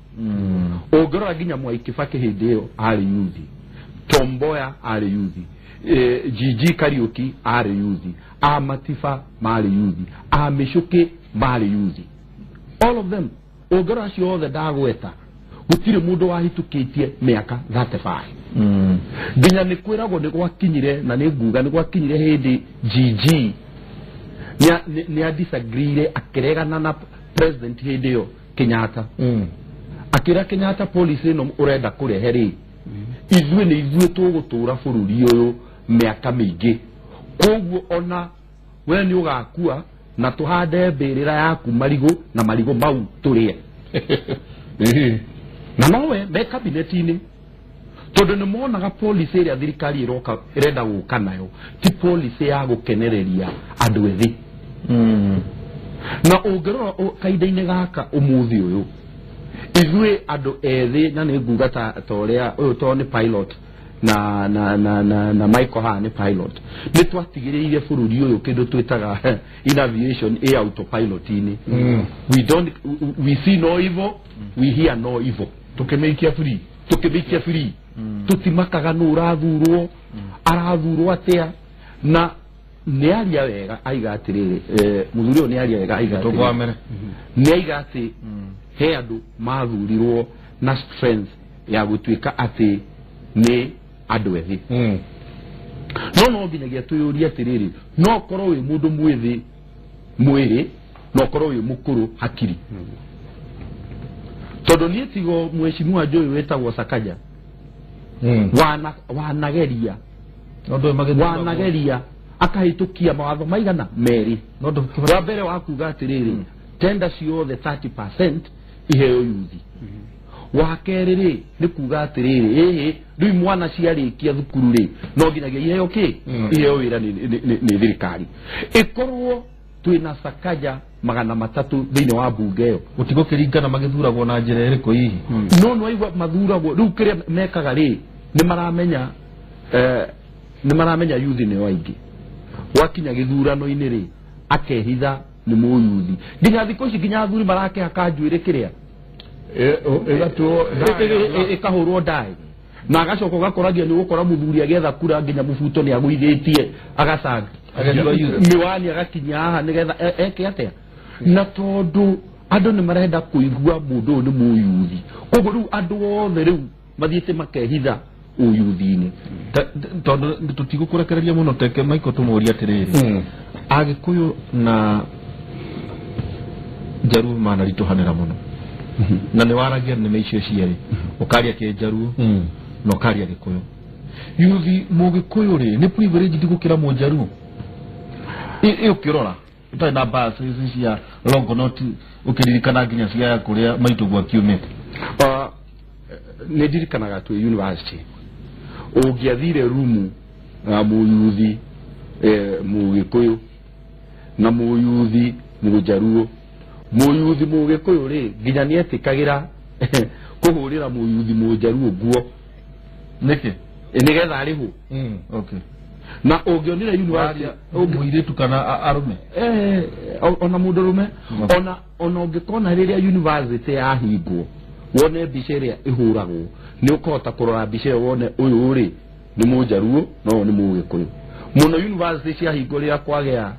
Ũngĩrora nginya Mwai Kibaki hĩndĩ ĩyo arĩ yuthi, Tom Mboya arĩ yuthi, GG Kariuki arĩ yuthi, a Matiba marĩ yuthi, a Michuki marĩ yuthi, all of them. Ũngĩrora acio othe ndagweta gũtirĩ mũndũ wahĩtũkĩtie mĩaka 35. Nginya nĩ kwĩragwo nĩ gwakinyire, na nĩ nguga nĩ gwakinyire hĩndĩ GG nĩ a disagreeire, akĩregana na president hĩndĩ ĩyo Kenyatta. Akĩra Kenyatta, policy ĩno ũrenda kũrehe rĩ, ithuĩ nĩ ithuĩ tũgũtũra bũrũri ũyũ mĩaka mĩingĩ, koguo ona we nĩ ũgakua na tũhande mbĩrĩra yaku marigũ na marigũ mau tũrĩe. Na nowe me kabineti-inĩ, tondũ nĩ monaga policy ĩrĩa thirikari ĩroka ĩrenda gũka nayo ti policy ya gũkenereria andũ ethĩ. Na ũngĩrora kahinda-inĩ gaka ũmũthĩ ũyũ ithuĩ andũ ethĩ, na nĩ nguga ta ũrĩa ũyũ tondũ nĩ pilot na na na na na Michael haha nĩ pilot, nĩ twatigĩrĩire bũrũri ũyũ kĩndũ twĩtaga in aviation ĩ autopilot-inĩ. We don't, we see no evil, we hear no evil. Tũkĩmĩikia free, tũkĩmĩikia free. Tũtimakaga nũ ũrathurwo, arathurwo atĩa. Na nĩ aria wega aiga atĩrĩrĩ, mũthuri ũyũ nĩ aria wega aiga atĩrĩrĩ, nĩ aiga atĩ he andũ mathurirwo na strength ya gũtuĩka atĩ nĩ andũ ethĩ. No nginyagia twĩyũrie atĩrĩrĩ, no ũkorwo wĩ mũndũ mwĩthĩ mwĩrĩ, no ũkorwo wĩ mũkũrũ hakiri. Tondũ niĩ tigo mheshimiwa Joy wĩtagwo Sakaja wanageria wanageria akahĩtũkia mawatho maigana merĩ. Wa mbere wa kuga atĩrĩrĩ, tenda ciothe 30% iheo yuthi. Wa kerĩ rĩ nĩ kuga atĩrĩrĩ, ĩhĩ rĩu mwana ciarĩkia thukuru rĩ no nginyagia iheo kĩ, iheo wĩra nĩ thirikari. Ĩkorwo twĩna Sakaja 300 thĩinĩ wa bunge ĩyo, gũtigũkĩringana magĩthuragwo na njĩra ĩrĩkũ hihi? No nĩwaigua mathuragwo rĩu kĩrĩa mekaga rĩ, nĩ maramenya nĩ maramenya yuthi nĩo aingĩ. Gwakinya gĩthurano-inĩ rĩ, akehitha nĩ mũyuthi. Nginya thikũ ici nginya athuri marakĩhaka njuĩrĩ kĩrĩa ĩkahũrwo ndaĩ, na agacoka ũgakoragia nĩ ũgũkora mũthuri agĩetha kura nginya mũbuto nĩ agũithĩtie agacanga miwani agakinya haha nĩgetha eke atĩa. Na tondũ andũ nĩ marenda kũigua mũndũ ũyũ nĩ mũyuthi, koguo rĩu andũ othe rĩu mathiĩte makehitha ũyuthi-inĩ. Tondũ tũtigũkũrekereria mũno, teke Michael tũmũrie atĩrĩrĩ, Agĩkũyũ na Njaruo manaritũhanĩra mũno, na nĩ waragia nĩme icio cierĩ, ũkaria kĩnjaruo na ũkaria Gĩkũyũ. Yuthi mũgĩkũyũ rĩ nĩ privilege gũkĩra mũnjaruo? Ĩ ũkĩrora ũtarĩ na bias ici cia Longonot, ũkĩririkana nginya cia kũrĩa maitũguo akiumĩte. Nĩ ndirikanaga twĩ university ũngĩathire rumu na mũyuthi mũgĩkũyũ na mũyuthi mũnjaruo, mũyuthi mũgĩkũyũ rĩ nginya nĩ etĩkagĩra kũhũrĩra mũyuthi mũnjaruo nguo. Nĩkĩ? Nĩgetha arĩhwo. Okay. Na ũngĩonire university mũirĩtu kana arũme, ona mũndũrũme, ona ũngĩkona rĩrĩa university yahingwo wone mbica ĩrĩa ĩhũragwo, nĩ ũkũhota kũrora mbica ĩyo wone ũyũ rĩ nĩ mũnjaruo na ũyũ nĩ mũgĩkũyũ. Mũno university ciahingwo rĩrĩa kwagĩa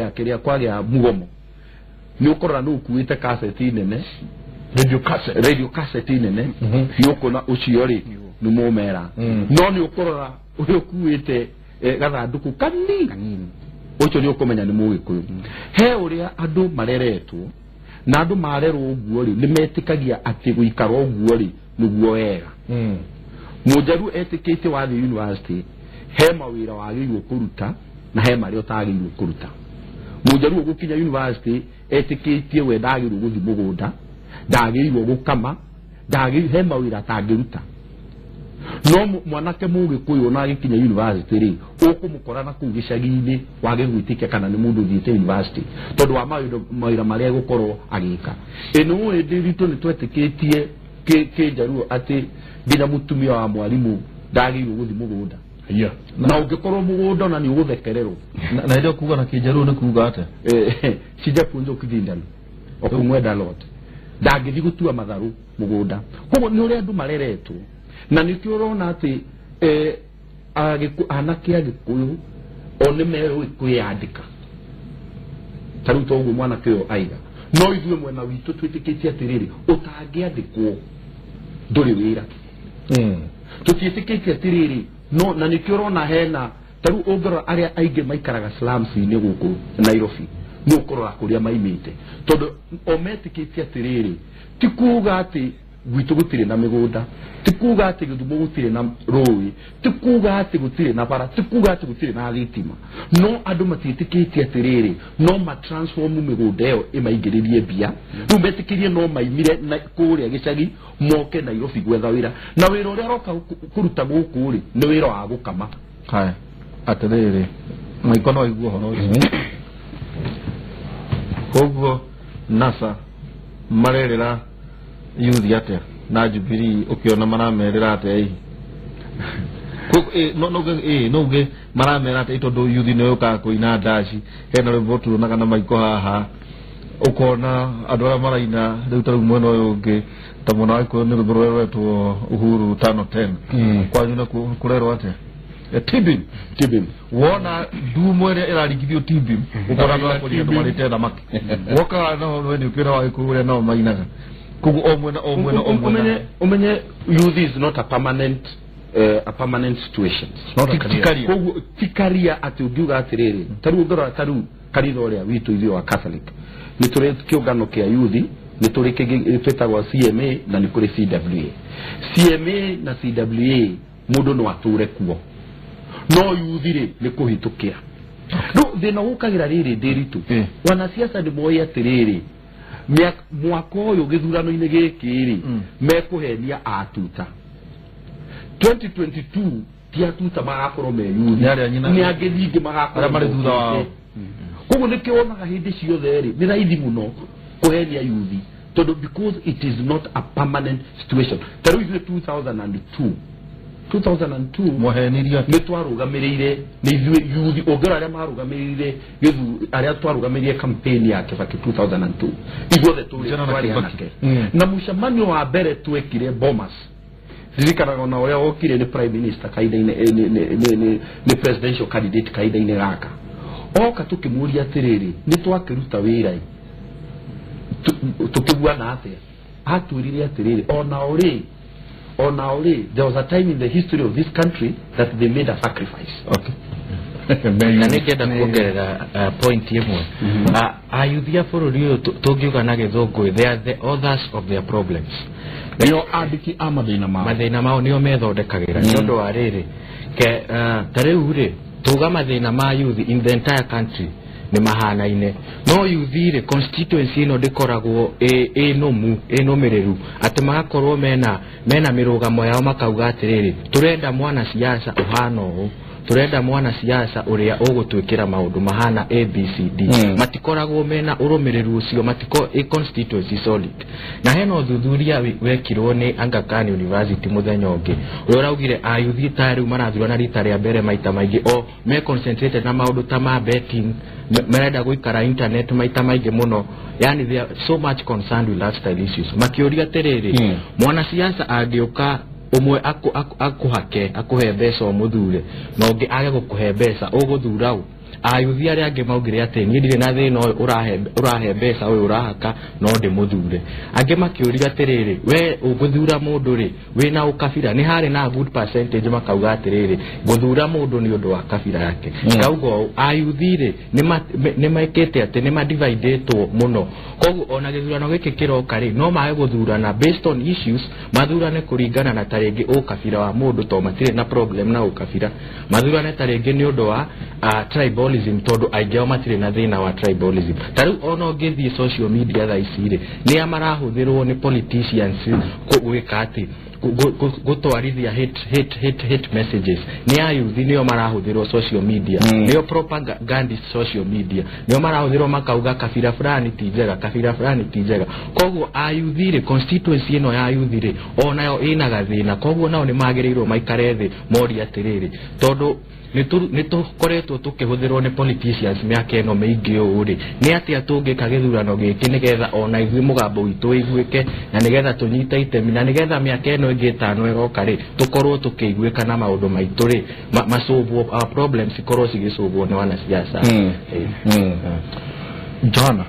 kĩrĩa kwagĩa mũgomo, nĩ ũkũrora nũ ũkuĩte kaseti nene, radio cassette nene, nĩ ũkuona ũcio rĩ nĩ mũmera. No nĩ ũkũrora ũrĩa ũkuĩte gathandũkũ kanini, ũcio nĩ ũkũmenya nĩ mũgĩkũyũ. He ũrĩa andũ mareretwo, na andũ marerwo ũguo rĩ nĩ metĩkagia atĩ gũikara ũguo rĩ nĩguo wega. Mũnjaruo etĩkĩtie wathiĩ university he mawĩra wagĩrĩirwo kũruta na he marĩa ũtagĩrĩirwo kũruta. Mũnjaruo gũkinya university etĩkĩtie we ndagĩrĩirwo gũthiĩ mũgũnda, ndagĩrĩirwo gũkama, ndagĩrĩirwo, he mawĩra atangĩruta. No mwanake mũgĩkũyũ ona agĩkinya university rĩ, ũkũmũkora na kũu gĩcagi-inĩ wage gwĩtĩkia kana nĩ mũndũ ũthiĩte university tondũ wa mawĩra marĩa egũkorwo agĩka. Ĩ nĩ ũĩ ndĩ nĩ twetĩkĩtie kĩnjaruo atĩ nginya mũtumia wa mwarimũ ndagĩrĩirwo gũthiĩ mũgũnda. Na ũngĩkorwo mũgũnda ona nĩ ũgũthekererwo. Na hĩndĩ ĩyo kuga na kĩnjaruo nĩ kuga atĩa? Sijapunja ukithindano okumwenda lot, ndangĩthiĩ gũtua matharũ mũgũnda. Koguo nĩ ũrĩa andũ mareretwo, na nĩkĩo ũrona atĩ Anake a Gĩkũyũ o nĩ merũĩ kwĩyandĩka ta rĩu toguo mwanake ũyũ aiga no ithuĩ mwena witũ twĩtĩkĩtie atĩrĩrĩ ũtangĩandĩkwo ndũrĩ wĩra. Tũtiĩtĩkĩtie atĩrĩrĩ no na nĩkĩo ũrona hena ta rĩu ũngĩrora arĩa aingĩ maikaraga slums-inĩ gũkũ Nairobi nĩ ũkũrora kũrĩa maimĩte tondũ o metĩkĩtie atĩrĩrĩ ti kuga atĩ gwitũ gũtirĩ na mĩgũnda, ti kuga atĩ Gĩthumo gũtirĩ na rũĩ, ti kuga atĩ gũtirĩ na bara, ti kuga atĩ gũtirĩ na thitima, no andũ matiĩtĩkĩtie atĩrĩrĩ no matransform mĩgũnda ĩyo ĩmaingĩrĩrie mbia. Rĩu metĩkĩrie no maimire na kũrĩa gĩcagi moke Nairobi gwetha wĩra, na wĩra ũrĩa aroka kũruta gũkũ rĩ nĩ wĩra wa gũkama. Haya atĩrĩrĩ maiko no aigue ũhoro ũcio. Koguo NASA marerĩra yuthi atĩa na Jubilee ũkĩona maramerĩra atĩa hihi? No uge maramera atĩa tondũ yuthi nĩ yũkaga kũina ndaci hena rwĩmbo tuonaga na maiko haha ũkona andũ arĩa maraina rĩu ta rĩu mwena ũyũ ũngĩ ta mwena wa Gĩkũyũ nĩ rwĩmbo rũrĩa rwetwo Uhuru 510 kwanyu nakuo kũrerwo atĩa? Tibim wona ndumo ĩrĩa ĩraringithio tibim ũkona andũ a kũrĩa marĩte thamaki wokaga nao we nĩ ũkĩona wa Gĩkũyũ ũrĩa nao mainaga. Koguo o mwena o mwena o mwena umenye youth is not a permanent situation. Koguo ti career atĩ ũngiuga atĩrĩrĩ ta rĩu ũngĩrora ta rĩu kanitha ũrĩa witũ ithuĩ wa Catholic nĩ tũrĩ kĩũngano kĩa youth, nĩ tũrĩ kĩngĩ twĩtagwo CMA na nĩ kũrĩ CWA. CMA na CWA mũndũ no atũre kuo no youth rĩ nĩ kũhĩtũkĩra. No thĩna ũkagĩra rĩrĩ ndĩritũ wanasiasa nĩ moĩ atĩrĩrĩ mwaka ũyũ gĩthurano-inĩ gĩkĩ rĩ mekũhenia atuta 2022 ti atuta magakorwo me youth nĩ angĩ ningĩ magakorwo marĩ thutha wao. Koguo nĩkĩo wonaga hĩndĩ ciothe rĩ nĩ raithi mũno kũhenia youth tondũ because it is not a permanent situation. Ta rĩu ithuĩ 2002 mwahenirio nĩ twarũgamĩrĩire nĩ ithuĩ youth ũngĩrora arĩa marũgamĩrĩire arĩa twarũgamĩrĩire campaign ya Kibaki 2002 ithuothe tũrĩ anake na mũcemanio wa mbere twekire Bomas ririkanaga ona ũrĩa wokire nĩ prime minister kahinda-inĩ nĩ presidential candidate kahinda-inĩ gaka oka tũkĩmũria atĩrĩrĩ nĩ twakĩruta wĩra tũkĩguana atĩa atwĩrire atĩrĩrĩ ona rĩ there was a time in the history of this country that they made a sacrifice. Okay. Na nĩngĩenda kuongerera point ĩmwe. Ayuthi a bũrũri ũyũ tũngiuga na gĩthũngũ they are the authors of their problems. Nĩo andĩki a mathĩna mao. Mathĩna mao nĩo methondekagĩra nĩ ũndũ wa rĩrĩ ta rĩu rĩ tuga mathĩna ma youth in the entire country nĩ mahanaine no youth rĩ constituency ĩno ndĩkoragwo ĩ nũmu ĩ nũmĩrĩru atĩ magakorwo mena mĩrũgamo yao makauga atĩrĩrĩ tũrenda mwana siasa ũhana ũũ tũrenda mwana siasa ũrĩa ũgũtwĩkĩra maũndũ mahana ABCD. Matikoragwo mena ũrũmĩrĩru ũcio matiko a constituency solid. Na hena ũthuthuria wekirwo nĩ Aga Khan University mũthenya ũngĩ ũrĩa ũraugire ayuthi ta rĩu marathurana rita rĩa mbere maita maingĩ o me concentrated na maũndũ ta ma betting marenda gũikara internet maita maingĩ mũno, yani they are so much concerned with lifestyle issues. Makĩũria atĩrĩrĩ mwana siasa angĩũka ũmwe akuhake akuhe mbeca ũmũthure na ũngĩ age gũkũhe mbeca ũgũthura ũ? Ayuthi arĩa angĩ maugire atĩ niĩ ndirĩ na thĩna ũyũ ũrahe mbeca ũyũ ũrahaka no ndĩmũthure. Angĩ makĩũria atĩrĩrĩ we ũgũthura mũndũ rĩ wĩna ũkabira nĩ harĩ na good percentage makauga atĩrĩrĩ gũthura mũndũ nĩ ũndũ wa kabira yake. Kauga ũũ ayuthi rĩ nĩ mekĩte atĩ nĩ madividĩtwo mũno koguo ona gĩthurano gĩkĩ kĩroka rĩ no mage gũthurana based on issues mathurane kũringana na ta rĩngĩ ũkabira wa mũndũ to matirĩ na problem na ũkabira mathurane ta rĩngĩ nĩ ũndũ wa tribalism tondũ aingĩ ao matirĩ na thĩna wa tribalism. Ta rĩu ona ũngĩthiĩ social media thaa ici rĩ nĩ a marahũthĩrwo nĩ politicians gwĩka atĩ gũtwarithia hate messages nĩ ayuthi nĩo marahũthĩrwo social media nĩo propagandist social media nĩo marahũthĩrwo makauga kabira fulani ti njega kabira fulani ti njega. Koguo ayuthi rĩ constituency ĩno ya ayuthi rĩ onayo ĩna gathĩna koguo nao nĩ magĩrĩirwo maikare thĩ morie atĩrĩrĩ tondũ nĩ tũkoretwo tũkĩhũthĩrwo nĩ politicians mĩaka ĩno mĩingĩ ũũ rĩ nĩ atĩa tũngĩka gĩthurano gĩkĩ nĩgetha ona ithuĩ mũgambo witũ ũiguĩke na nĩgetha tũnyite itemi na nĩgetha mĩaka ĩno ĩngĩ 5 ĩgoka rĩ tũkorwo tũkĩiguĩka na maũndũ maitũ rĩ macũbwo our problems ikorwo cigĩcũbwo nĩ wanasiasa. Johana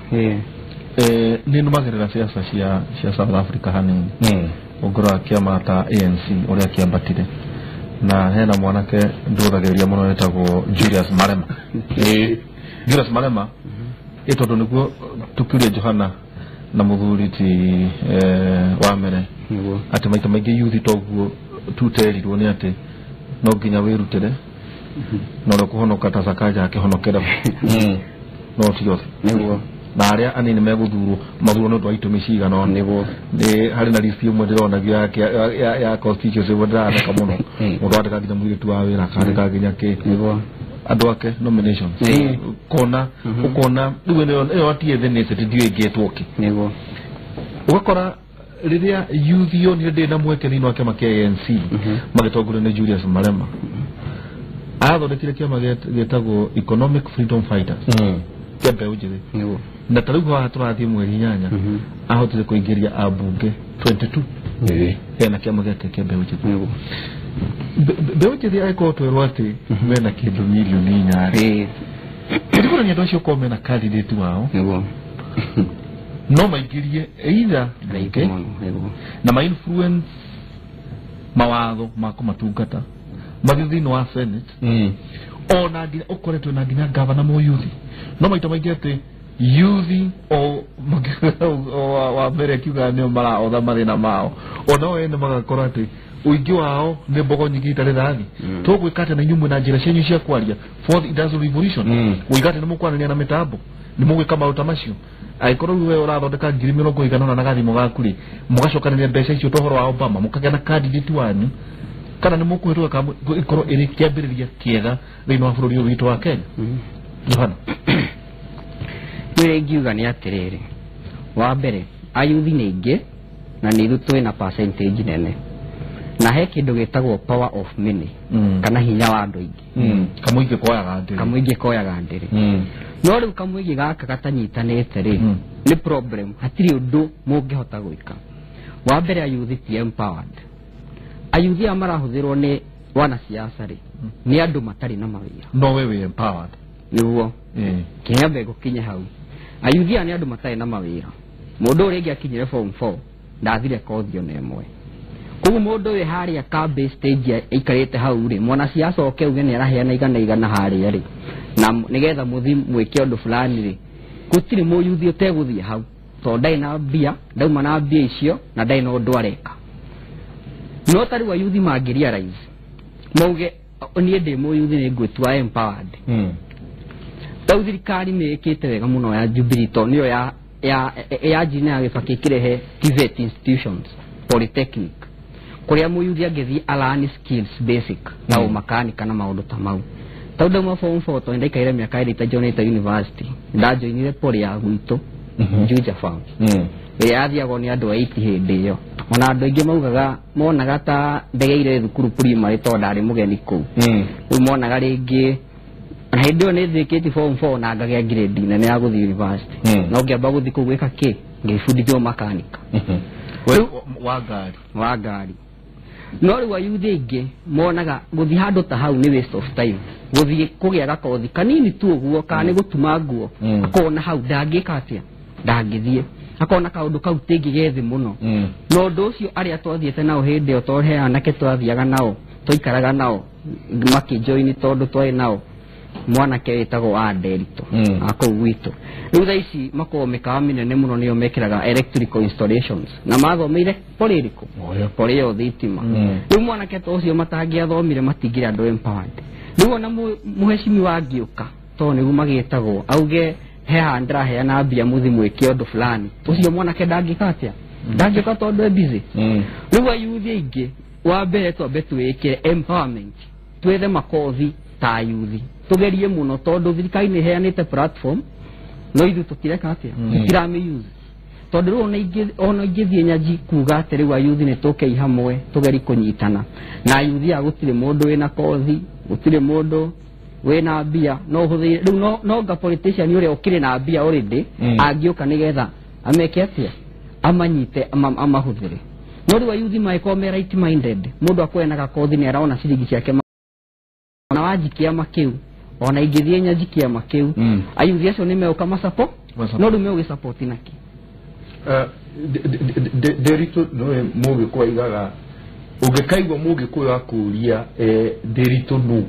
nĩ nũmagĩrĩra siasa cia South Africa hanini ũngorora kĩama ta ANC ũrĩa kĩambatire na hena mwanake ndũthagĩrĩria mũno wĩtagwo Julius Malema. Julius Malema tondũ nĩguo tũkiuria Johana na mũthuri ti wa mere atĩ maita maingĩ yuthi toguo tuterirwo nĩ atĩ no nginya wĩrutĩre na ũrĩa ũkũhonoka ta Sakaja akĩhonokera no ti othe nĩguo na arĩa anini megũthurwo mathurwo nĩ ũndũ wa itũmi cigana ũna nĩguo nĩ harĩ na list ĩmwe ndĩronagia ya constituency ĩmwe ndĩratheka mũno mũndũ andĩka nginya mũirĩtu wa wĩra akandĩka nginya kĩ nĩguo andũ ake nominations kona ukona rĩu ĩyo atie ethnicity ndiũĩ ĩngĩtwo kĩ nĩguo ũgakora rĩrĩa youth yonire ndĩ na mweke thĩinĩ wa kĩama kĩa ANC magĩtongorio nĩ Julius Malema athondekire kĩama gĩtagwo Economic Freedom Fighters kĩa mbeũ njĩthĩ nĩguo na ta rĩu haha tũrathiĩ mweri 8 ahotire kũingĩria ambunge 22 hena kĩama gĩake kĩa mbeũ njĩthĩ nĩguo mbeũ njĩthĩ angĩkorwo twerwo atĩ mena kĩndũ mirioni 4 rĩ ndikonania andũ acio korwo mena candidate wao nĩguo no maingĩrie either mbunge na ma influence mawatho ma kũmatungata mathiĩ thĩinĩ wa Senate ona nginya ũkoretwo na nginya gavana mũyuthi no maita maingĩ atĩ yuthi o wa mbere akiuga nĩo maraotha mathĩna mao onao ene magakora atĩ ũingĩ wao nĩ mbogo nyingĩ itarĩ thathi tũgwĩka atĩ na inyuĩ mwĩna njĩra cianyu cia kwaria fourth industrial revolution gũiga atĩ nĩ mũkwaranĩria na mĩtambo nĩ mũgwĩka maũndũ ta macio angĩkorwo rĩu we ũrathondeka 80,000 na gathimũ gaku rĩ mũgacokanĩria mbeca icio ta ũhoro wa Obama mũkagĩa na candidate wanyu kana nĩ mũkũhĩtũka ĩkorwo ĩrĩ kĩambĩrĩria kĩega thĩinĩ wa bũrũri ũyũ witũ wa Kenya. Johana nĩ ingiuga nĩ atĩrĩrĩ wa mbere ayuthi nĩ aingĩ na nĩ ithuĩ twĩna percentage nene na he kĩndũ gĩtagwo power of many kana hinya wa andũ aingĩ kamũingĩ koyaga ndĩrĩ kamũingĩ koyaga ndĩrĩ no rĩu kamũingĩ gaka gatanyitanĩte rĩ nĩ problem hatirĩ ũndũ mũngĩhota gwĩka. Wa mbere ayuthi ti empowered ayuthi aya marahũthĩrwo nĩ wanasiasa rĩ nĩ andũ matarĩ na mawĩra no we wĩ empowered nĩguo kĩambe gũkinye hau ayuthi aya nĩ andũ matarĩ na mawĩra mũndũ ũrĩa ũngĩ akinyire form 4 ndathire kothi ona ĩmwe koguo mũndũ wĩ harĩa kambĩ stage aikarĩte hau rĩ mwanasiasa oke uge nĩ araheana 100 harĩa rĩ na nĩgetha mũthi mwĩke ũndũ fulani rĩ gũtirĩ mũyuthi ũtegũthiĩ hau tondũ ndarĩ na mbia ndauma na mbia icio na ndarĩ na ũndũ areka no ta rĩu ayuthi mangĩ realize mauge niĩ ndĩ mũyuthi nĩ ngwĩtua empowered rĩu thirikari nĩ ĩkĩte wega mũno ya Jubilee tondũ nĩyo ya njina ya Gĩbakĩ ĩkĩrehe TVET institutions polytechnic kũrĩa mũyuthi angĩthiĩ a-learn skills basic ta ũmakanika na maũndũ ta mau tondũ ndauma form 4 tondũ ndaikaire mĩaka ĩrĩ itajoinĩte university ndajoinire poly ya gwitũ Juja Farm ĩrĩa yathiagwo nĩ andũ 80 hĩndĩ ĩyo ona andũ aingĩ maugaga monaga ta ndegeire thukuru primary tondũ ndarĩ mũgeni kũu rĩu monaga rĩngĩ na hĩndĩ ĩyo nĩ thĩkĩtie form 4 na ngagĩa grade nene ya gũthiĩ university no ngĩamba gũthiĩ kũu gwĩka kĩ ngĩbundithio makanika wa ngari no rĩu ayuthi aingĩ monaga gũthiĩ handũ ta hau nĩ waste of time gũthiĩ kũgĩa gakothi kanini tu ũguo kana nĩ gũtuma nguo akona hau ndangĩka atĩa ndangĩthiĩ akona kaũndũ kau tingĩ gethĩ mũno na ũndũ ũcio arĩa twathiĩte nao hĩndĩ ĩyo tondũ he anake twathiaga nao twaikaraga nao makĩjoini tondũ twarĩ nao mwanake wĩtagwo Anderito akũu gwitũ rĩu thaa ici makoragwo mĩkawa mĩnene mũno nĩyo mekĩraga electrical installations na mathomeire poly ĩrĩkũ poly ĩyo thitima rĩu mwanake ta ũcio matangĩathomire matingĩrĩ andũ empowered rĩu ona mũhecimiwa angĩũka tondũ nĩguo magĩtagwo auge he haha ndĩraheana mbia mũthi mwĩke ũndũ fulani ũcio mwanake ndangĩka atĩa ndangĩũka tondũ e busy rĩu ayuthi aingĩ wa mbere twambe twĩkĩre empowerment twethe makothi ta ayuthi tugerie mũno tondũ thirikari nĩ ĩheanĩte platform no ithuĩ tũtireka atĩa tũtiramĩ use tondũ rĩu ona ingĩthiĩ nyanji kuga atĩ rĩu ayuthi nĩ tũkei hamwe tũgerie kũnyitana na ayuthi aya gũtirĩ mũndũ wĩna kothi gũtirĩ mũndũ wĩna mbia no ũhũthĩre rĩu no nga politician ũrĩa ũkĩrĩ na mbia already angĩũka nĩgetha ameke atĩa amanyite amahũthĩre No rĩu ayuthi mangĩkorwo me right minded, mũndũ akorwo ena gakothi nĩ arona ciringi ciake ona wanji kĩama kĩu, ona ingĩthiĩ nyanji kĩama kĩu, ayuthi acio nĩ megũka macapo, no rĩu megũgĩcapoti nakĩ? Nderitu nĩwe Mũgĩkũyũ aigaga, ũngĩkaigua Mũgĩkũyũ akũria Nderitu nũ,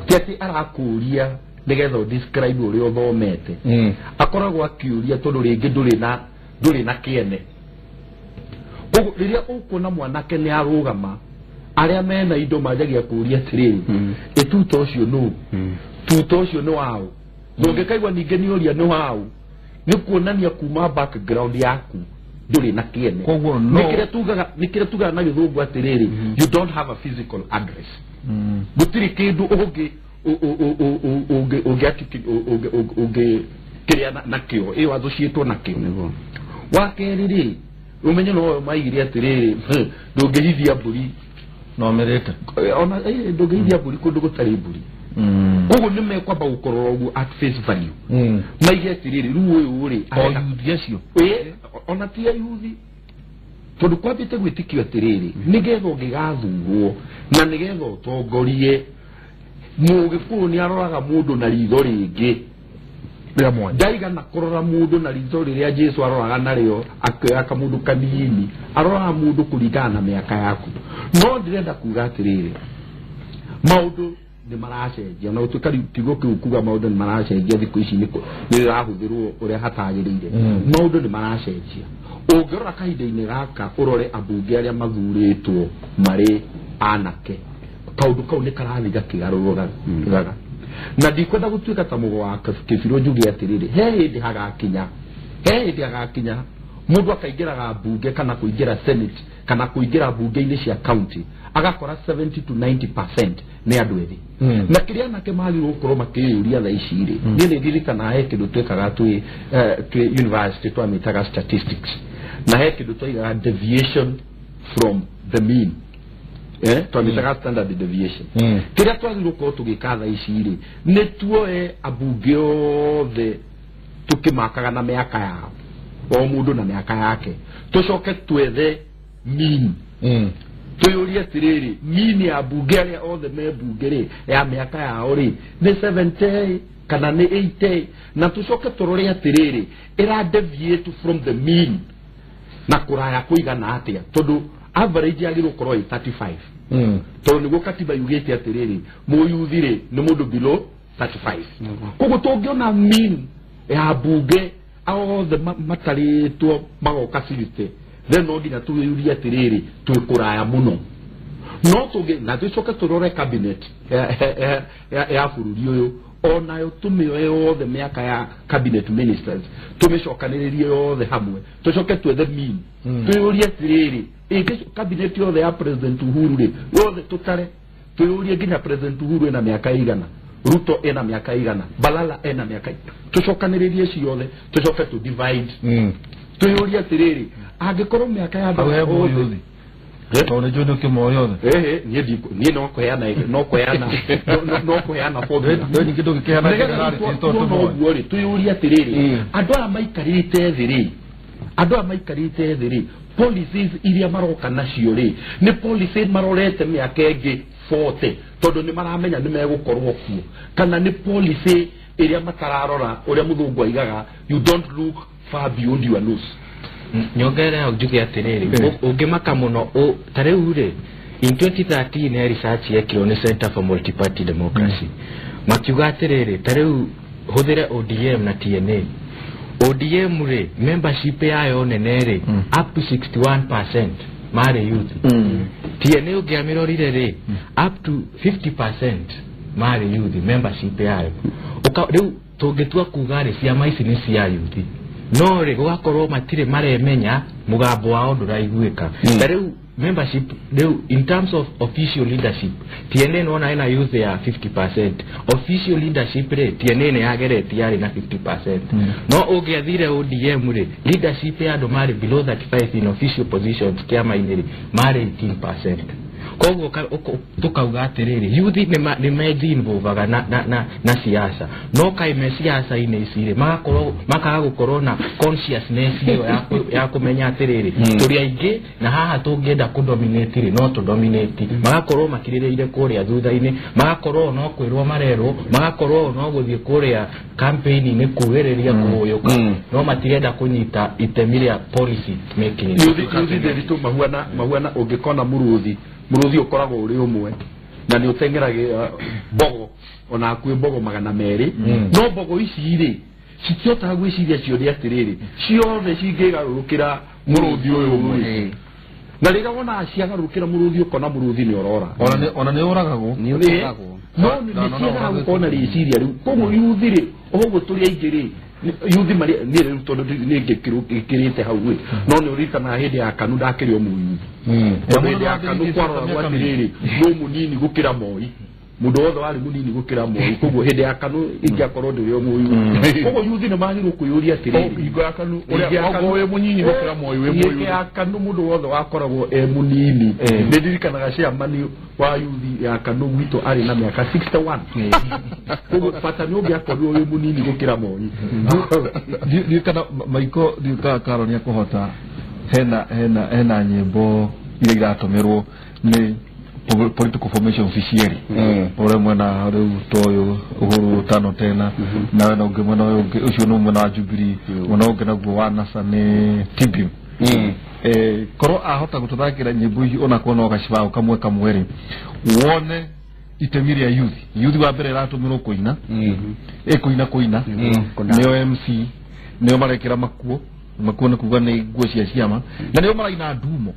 ti atĩ arakũria nĩgetha ũ describe ũrĩa ũthomete, akoragwo akĩũria tondũ rĩngĩ ndũrĩ na kĩene. Koguo rĩrĩa ũkuona mwanake nĩ arũgama, arĩa mena indo manjagia kũria atĩrĩrĩ, ĩ tuta ũcio nũ, tuta ũcio nĩ waũ? Na ũngĩkaigua ningĩ nĩ ũria nĩ waũ, nĩ kuonania kuma background yaku ndũrĩ na kĩene. Koguo no nĩ kĩrĩa tugaga na gĩthũngũ atĩrĩrĩ, you don't have a physical address. Gũtirĩ kĩndũ ũngĩ ũngĩ kĩrĩa nakĩo ĩyo athociĩtwo nakĩo. Wa kerĩ rĩ, ũmenye no maigire atĩrĩrĩ, ndũngĩhithia mbũri no merete, ona ndũngĩhithia mbũri kũndũ gũtarĩ mbũri. Koguo nĩ mekwamba gũkorora ũguo at face value, maige atĩrĩrĩ, rĩu ũyũ rĩ ayuthi acio ona ti ayuthi, tondũ kwambĩte gwĩtĩkio atĩrĩrĩ, nĩgetha ũngĩgathurwo na nĩgetha ũtongorie, Mũgĩkũyũ nĩ aroraga mũndũ na ritho rĩngĩ rĩa mwanya. Ndaigana kũrora mũndũ na ritho rĩrĩa Jesu aroraga narĩo akĩoya kamũndũ kanini, aroraga mũndũ kũringana na mĩaka yaku. No ndĩrenda kuga atĩrĩrĩ, maũndũ nĩ maracenjia, na gũtuĩka kiugo kĩu kuga maũndũ nĩ maracenjia thikũ ici nĩ rĩrahũthĩrwo ũrĩa hatagĩrĩire. Maũndũ nĩ maracenjia. Ũngĩrora kahinda-inĩ gaka ũrore ambunge arĩa mathurĩtwo marĩ anake, kaũndũ kau nĩ karathiĩ gakĩgarũrũkaga. Na ndikwenda gũtuĩka ta mũgo wa kĩbirũ njuge atĩrĩrĩ, he hĩndĩ hagakinya mũndũ akaingĩraga mbunge kana kũingĩra senate kana kũingĩra mbunge-inĩ cia county, agakora 70 to 90% nĩ andũ ethĩ. Na kĩrĩa anake magĩrĩirwo gũkorwo makĩyũria thaa ici rĩ, niĩ nĩ ndirikanaga he kĩndũ twĩkaga twĩ university twamĩtaga statistics, na he kĩndũ twaigaga deviation from the mean, twamĩtaga standard deviation. Kĩrĩa twagĩrĩirwo gũkorwo tũgĩka thaa ici rĩ, nĩ tuoe ambunge othe tũkĩmakaga na mĩaka yao, o mũndũ na mĩaka yake, tũcoke twethe mean. Twĩyũrie atĩrĩrĩ, mean ya mbunge arĩa othe me mbunge rĩ, ya mĩaka yao rĩ, nĩ 70 kana nĩ 80, na tũcoke tũrore atĩrĩrĩ, ĩra deviate from the mean na kũraya kũigana atĩa, tondũ average yagĩrĩirwo gũkorwo ĩ 35. Tondũ nĩguo katiba yugĩte atĩrĩrĩ, mũyuthi rĩ nĩ mũndũ below 35. Koguo tũngĩona mean ya mbunge othe matarĩtwo magoka 60, then no nginya twĩyũrie atĩrĩrĩ, twĩ kũraya mũno. No tũngĩ na tũcoke tũrore cabinet ya bũrũri ũyũ, onayo tũmĩoe yothe mĩaka ya cabinet ministers, tũmĩcokanĩrĩrie yothe hamwe, tũcoke twethe mean, twĩyũrie atĩrĩrĩ, cabinet yothe ya President Uhuru rĩ, yothe tũtare, twĩyũrie nginya President Uhuru ena mĩaka igana, Ruto ena mĩaka igana, Balala ena mĩaka, tũcokanĩrĩrie ciothe, tũcoke tũ divide, twĩyũrie atĩrĩrĩ, angĩkorwo mĩaka ya andũ othe tondũ nĩ njũĩ nĩ ũkĩmoĩ othe. Niĩ no kũheana formula. No ningĩ ndũngĩkĩheana generality tondũ tũmoĩ. Ũguo rĩ, twĩyũrie atĩrĩrĩ, andũ aya maikarĩte thĩ rĩ, andũ aya maikarĩte thĩ rĩ, policies iria maroka nacio rĩ, nĩ policies marorete mĩaka ĩngĩ 40, tondũ nĩ maramenya nĩ megũkorwo kuo, kana nĩ policy ĩrĩa matararora, ũrĩa mũthũngũ aigaga, you don't look far beyond your nose. Nyongerere hau njuge atĩrĩrĩ, ũngĩmaka mũno ta rĩu rĩ, in 2013 he research yekirwo nĩ Center for Multi-Party Democracy, makiuga atĩrĩrĩ, ta rĩu hũthĩre ODM na TNA. ODM rĩ, membership yayo nene rĩ, up to 61% marĩ youth. TNA ũngĩamĩrorire rĩ, up to 50% marĩ youth membership yayo. Rĩu tũngĩtua kuga rĩ, ciama ici nĩ cia youth, no rĩ gũgakorwo matirĩ maremenya, mũgambo wao ndũraiguĩka. Ta rĩu membership rĩu in terms of official leadership, TNA nĩwona ĩna youth ya 50%. Official leadership rĩ, TNA nĩ yageretie yarĩ na 50%. No ũngĩathire ODM rĩ, leadership ya andũ marĩ below 35 in official positions kĩama-inĩ rĩ, marĩ 18%. Koguo tukauga atiriri youth ni meji involvaga na siasa no kai me siasa-inĩ ici rĩ magakorwo makaga gũkorwo na consciousness ĩyo ya kũmenya atiriri tũrĩ aingĩ na haha tũngĩenda kũdominate rĩ no tũdominate magakorwo makirĩrĩire kũrĩa thutha-inĩ magakorwo no kwĩrwo marerwo magakorwo no gũthiĩ kũrĩa campaign-inĩ kugĩrĩria kũhũyũka no matirenda kũnyita itemi rĩa policy making. Yuthi ndĩritũ mahuana ũngĩkona mũrũthi ũkoragwo ũrĩ ũmwe na nĩ ũteng'eragia mbogo ona hakuhĩ mbogo 200 no mbogo ici rĩ citihotaga gwĩciria ciũria atĩrĩrĩ ciothe cingĩgarũrũkĩra mũrũthi ũyũ ũmwe na rĩrĩa wonaga ciagarũrũkĩra mũrũthi ũkona mũrũthi nĩ ũrora ona nĩ ũragagwo no nĩ ciendaga gũkorwo na rĩciria rĩu koguo yuthi rĩ ũguo tũrĩ aingĩ rĩ yuthi marĩ niĩ rĩu tondũ nĩ ngĩkĩrĩte hau rĩ no nĩ ũririkanaga hĩndĩ ya KANU ndakĩrĩ o mũyuthi tondũ hĩndĩ ya KANU kwaroragwo atĩrĩrĩ nũ mũnini gũkĩra Moi mũndũ wothe warĩ mũnini gũkĩra Moi koguo hĩndĩ ya KANU ingĩakorwo ndĩrĩ o mũyuthi koguo yuthi nĩ magĩrĩirwo kwĩyũria atĩrĩrĩ hingo ya KANU ũrĩa wĩ mũnyinyi gũkĩra Moi wĩ mũyuthi hĩndĩ ya KANU mũndũ wothe wakoragwo e mũnini nĩ ndirikanaga chairman wa yuthi ya KANU gwitũ arĩ na mĩaka 61 koguo bata nĩ ũngĩakorirwo wĩ mũnini gũkĩra Moi. Ndiũĩ kana Maiko ndiũĩ kana Karo nĩ ekũhota hena nyĩmbo iria iratũmĩrwo nĩ political formation cierĩ ũrĩa mwena rĩu toyũ Uhuru tano tena na wena ũngĩ mwena ũyũ ũngĩ ũcio nĩ mwena wa Jubilee mwena ũngĩ naguo wa NASA nĩ TBM. Korwo ahota gũtũthakĩra nyĩmbo ici onakorwo no gacibaũ kamwe kamwe rĩ wone itemi rĩa yuthi wa mbere ĩratũmĩrwo kũina ĩkũina kũina nĩo MC nĩo marekĩra makuo nĩ kuga nĩ nguo cia ciama na nĩo maraina ndumo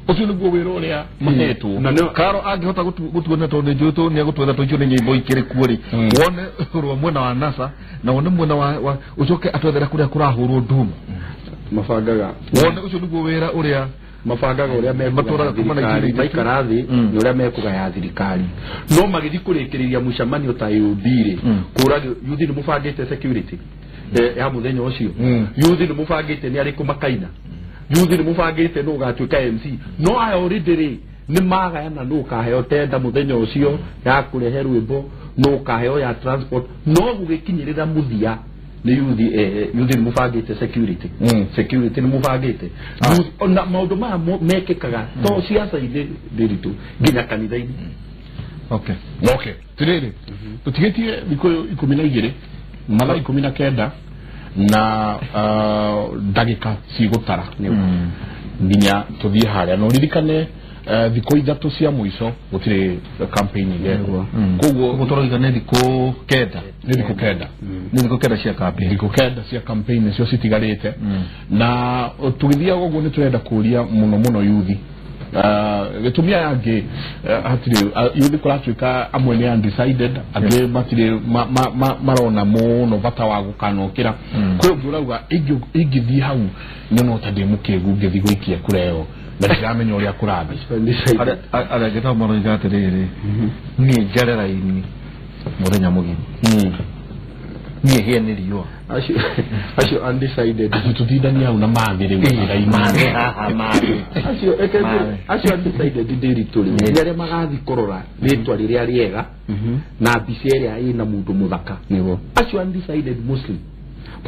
ũcio nĩguo wĩra ũrĩa mahetwo na Karo angĩhota gũtuonia tondũ nĩ njũĩ nĩ egũtwetha tondũ icio nĩ nyĩmbo ikĩrĩ kuo rĩ wone rwa mwena wa NASA na wone mwena wa ũcoke atwethere kũrĩa kũrahũrwo ndumo mabangaga wone ũcio nĩguo wĩra ũrĩa mabangaga ũrĩa mekũgaya thirikari maikara thĩ nĩ ũrĩa mekũgaya thirikari no magĩthiĩ kũrĩkĩrĩria mũcemanio ta AOB rĩ kũragio yuthi nĩ mũbangĩte security ya mũthenya ũcio yuthi nĩ mũbangĩte nĩ arĩkũ makaina yuthi nĩ mũbangĩte nũ ũgatuĩka MC no aya already rĩ nĩ magayana nũ ũkaheo tenda mũthenya ũcio ya kũrehe rwĩmbo nũ ũkaheo ya transport no gũgĩkinyĩrĩra mũthia nĩ yuthi yuthi nĩ mũbangĩte security security nĩ mũbangĩte na maũndũ maya mekĩkaga to ciaca-inĩ ndĩritũ nginya kanitha-inĩ. Okay okay tirĩrĩ tũtigĩtie thikũ 12 mathaa 19 na ndagĩka cigũtara nginya tũthiĩ harĩa na ũririkane thikũ 3 cia mũico gũtirĩ campaign igekwo koguo tũroiga nĩ thikũ 9 nĩ thikũ 9 nĩ thikũ 9 cia campaign thikũ 9 cia campaign nĩcio citigarĩte na tũgĩthiaga ũguo nĩ tũrenda kũria mũno mũno yuthi gĩtũmi aya angĩ hatirĩ yuthi kũratuĩka amwe nĩ undecided angĩ matirĩ marona mũno bata wa gũkanokĩra kwĩ ũngĩ ũrauga ingĩthiĩ hau nyono ta ndĩ mũkĩgu ngĩthiĩ gũikia kura ĩyo na ndiramenya ũrĩa kũrathiĩ. Arĩa angĩ nao maroiga atĩrĩrĩ niĩ njare raini mũthenya mũgima niĩ hĩe nĩ riũa acio undecided tũtindanie hau na mathĩ rĩu acio undecided ndĩritũ rĩ nĩ arĩa magathiĩ kũrora rĩtwa rĩrĩa rĩega na mbica ĩrĩa ĩna mũndũ mũthaka acio undecided mostly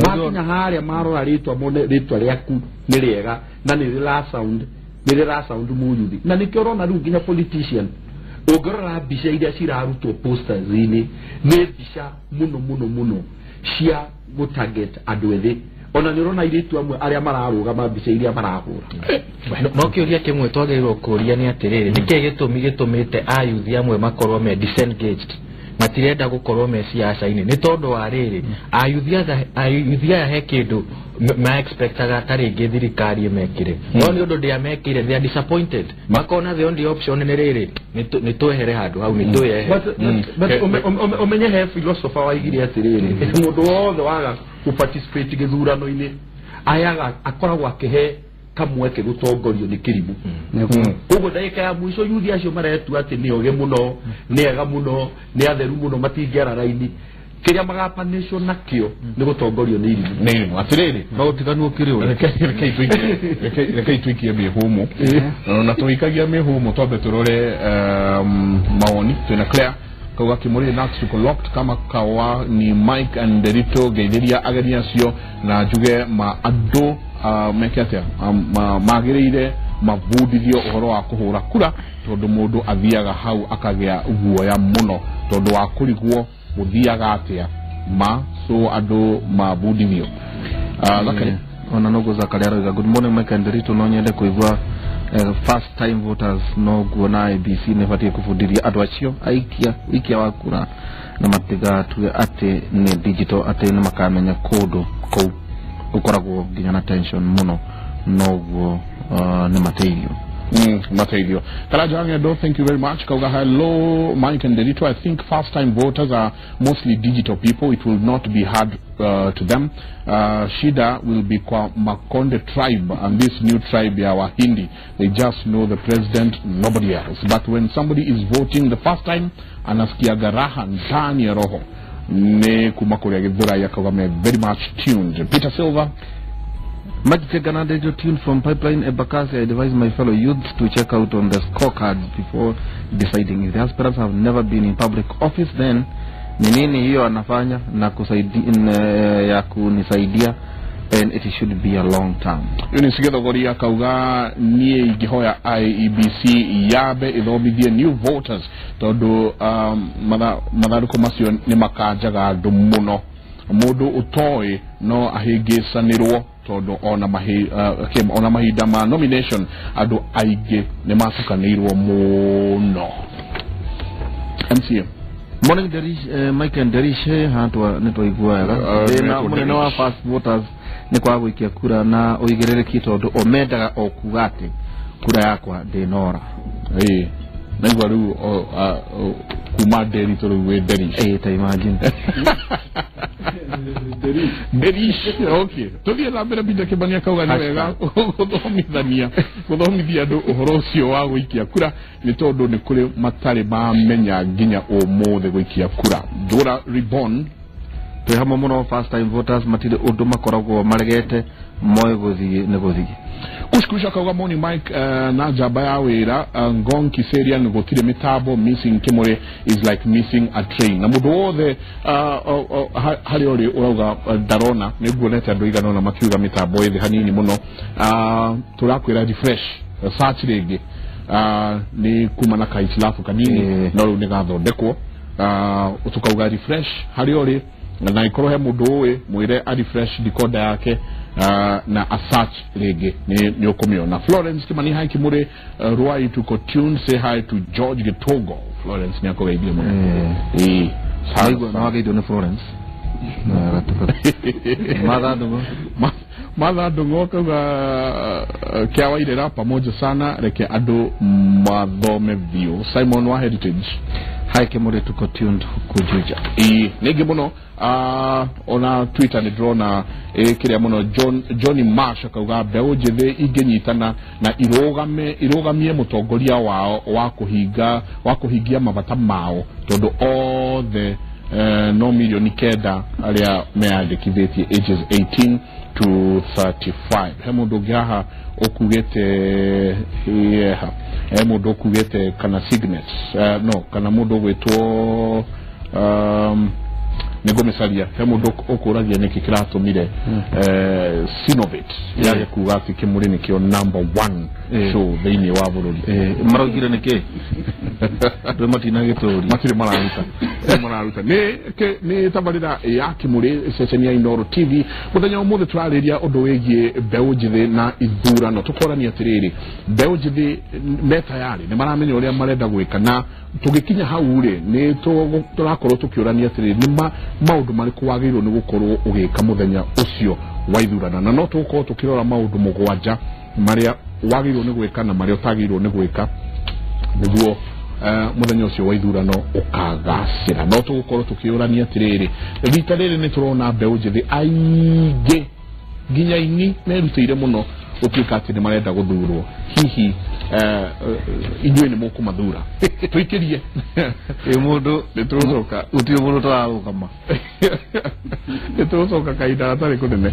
makinya harĩa marora rĩtwa mone rĩtwa rĩaku nĩ rĩega na nĩ rĩra sound nĩ rĩra sound mũyuthi na nĩkĩo ũrona rĩu nginya politician ũngĩrora mbica iria cirarutwo posters-inĩ nĩ mbica mũno mũno mũno cia gũtarget andũ ethĩ ona nĩ ũrona airĩtu amwe arĩa mararũgama mbica iria marahũra. No kĩũria kĩmwe twagĩrĩirwo kũũria nĩ atĩrĩrĩ nĩkĩĩ gĩtũmi gĩtũmĩte ayuthi amwe makorwo me disengaged matirenda gũkorwo me ciaca-inĩ nĩ tondũ wa rĩrĩ ayuthi aya he kĩndũ ma expectaga ta rĩngĩ thirikari ĩmekĩre no nĩ ũndũ ndĩamekĩire they are disappointed makona the only option nĩ rĩrĩ nĩ twehere handũ hau nĩ twĩyehere. But ũmenye he philosopher waigire atĩrĩrĩ mũndũ wothe waga gũparticipate gĩthurano-inĩ ayaga akoragwo akĩhe kamweke gũtongorio nĩ kĩrimũ koguo ndagĩka ya mũico yuthi acio maretua atĩ nĩ ogĩ mũno nĩ ega mũno nĩ atheru mũno matingĩara raini Kiria magapanĩcwo nakĩo nĩ gũtongorio nĩ irimũ. Nĩ irimũ atĩrĩrĩ no ũtiganu ũkĩrĩ ũrĩ. Reke ituikie mĩhũmũ na tũgĩikagia mĩhũmũ twambe tũrore maoni twĩna Claire kauga Kimuri na tuko locked kama kawa ni Mike and Derito geithiria ageni acio na njuge ma andũ meke atĩa magĩrĩire mabundithio ũhoro wa kũhũra kura tondũ mũndũ athiaga hau akagĩa guoya mũno tondũ wa kũrigwo gũthiaga atĩa ma so andũ mabundithio. Zakari ona noguo Zakari aroiga good morning Mike and Derito no nyende kũigua first time voters no guona IEBC nĩ batiĩ kũbundithia andũ acio aikia wikia wa kura na matigatue atĩ nĩ digital atĩ nĩ makamenya kũndũ kũu gũkoragwo nginya na tension mũno noguo nĩ mateithio. Mateithio. Karaja Angendo, thank you very much. Kauga, hello Mike and Derito. I think first time voters are mostly digital people. It will not be hard to them. Shida will be kwa Makonde tribe and this new tribe ya Wahindi. They just know the president, nobody else. But when somebody is voting the first time, anasikia raha ndani ya roho. Ne kuma kuria Githurai akauga me very much tuned. Peter Silva. Magic Ganade tuned from Pipeline Embakasi. I advise my fellow youths to check out on the scorecards before deciding. If the aspirants have never been in public office, then ni nini hiyo anafanya na kusaidia ya kunisaidia, and it should be a long term. Eunice Githogori akauga niĩ ingĩhoya IEBC yambe ithomithie new voters tondũ mathandũkũ macio nĩ makanjaga andũ mũno. Mũndũ ũtoĩ no ahĩngĩcanĩrwo tondũ ona mahinda ma nomination andũ aingĩ nĩ matukanĩirwo mũno. MCA Morning Derish, Mike and Derish hatwa nĩ twaigua wega. Thĩna mũnene wa first voters nĩ kwaga gũikia kura na ũigĩrĩrĩki tondũ o mendaga o kuga atĩ kura yakwa ndĩnora. Ĩĩ naigua rĩu kuma Nderitu rĩu wĩ Derish. Ĩĩ ta imagine. Derish, okay. Tuthiĩ na mbere Peter Kĩmani akauga nĩ wega gũthomithania gũthomithia andũ ũhoro ũcio wa gũikia kura nĩ tondũ nĩ kũrĩ matarĩ mamenya nginya ũmũthĩ gũikia kura. Ndũra Reborn twĩ hamwe mũno first time voters matirĩ ũndũ makoragwo maregete moe gũthiĩ nĩ gũthiĩ. Kushkusha kauga morning Mike na njamba ya wĩra Ngong Kiserian gũtirĩ mĩtambo missing Kimuri is like missing a train. Na mũndũ wothe harĩa ũrĩ ũrauga ndarona nĩ nguonete andũ igana ũna makiuga mĩtambo ĩthĩ hanini mũno. Tũrakwĩra refresh search rĩngĩ nĩ kuma na kahitilafu kanini no rĩu nĩ gathondekwo. Tukauga refresh harĩa ũrĩ na ikorwo he mũndũ ũĩ mwĩre a refresh decoder yake na a search rĩngĩ nĩ ũkũmĩona. Florence Kimani hi Kimuri Ruai tuko tune say hi to George Gitogo. Florence nĩ akũgeithie mũno. Ĩĩ saigua na wageithio nĩ Florence. Martha Ndung'u akauga kĩa Wairera pamoja sana reke andũ mathome biũ. Simon wa Heritage hi Kimuri tuko tuned kujuja. Ĩĩ nĩngĩ mũno ona Twitter nĩ ndĩrona kĩrĩa mũno Johnny Marsh akauga mbeũ njĩthĩ ingĩnyitana na irũgamie mũtongoria wao wa kũhingia mabata mao tondũ othe no milioni 9 arĩa meyandĩkithĩtie ages 18 to 35. He mũndũ ũngĩ haha ũkugĩte he mũndũ ũkugĩte kana Signet no kana mũndũ ũgwĩtwo nĩngũmĩcaria he mũndũ ũkũragia nĩkĩ kĩratũmire Sinovate yage kuga atĩ Kimuri nĩkĩo number 1 show thĩinĩ wa bũrũri. Maraugire nĩkĩ andũ matinagĩtũria matirĩ mararuta nĩ tabarĩra ya Kimuri ceceni ya Inooro TV. Mũthenya ũmũthĩ tũrarĩria ũndũ wĩgiĩ mbeũ njĩthĩ na ithurano tũkorania atĩrĩrĩ mbeũ njĩthĩ me tayarĩ nĩ maramenya ũrĩa marenda gwĩka na tũgĩkinya hau rĩ nĩ tũrakorwo tũkĩũrania atĩrĩrĩ nĩ maũndũ marĩkũ wagĩrĩirwo nĩ gũkorwo ũgĩka mũthenya ũcio wa ithurano na no tũgũkorwo tũkĩrora maũndũ 7 marĩa wagĩrĩirwo nĩ gwĩka na marĩa ũtagĩrĩirwo nĩ gwĩka nĩguo mũthenya ũcio wa ithurano ũkagacĩra. No tũgũkorwo tũkĩũrania atĩrĩrĩ rita rĩrĩ nĩ tũrona mbeũ njĩthĩ aingĩ nginya ini merutĩire mũno gũtuĩka atĩ nĩ marenda gũthurwo. Hihi Inyuĩ nĩ mũkũmathura tũikĩrie. Ĩ mũndũ nĩ tũgũcoka. Gũtirĩ mũndũ ũtararũgama. Nĩ tũgũcoka kahinda gatarĩ kũnene.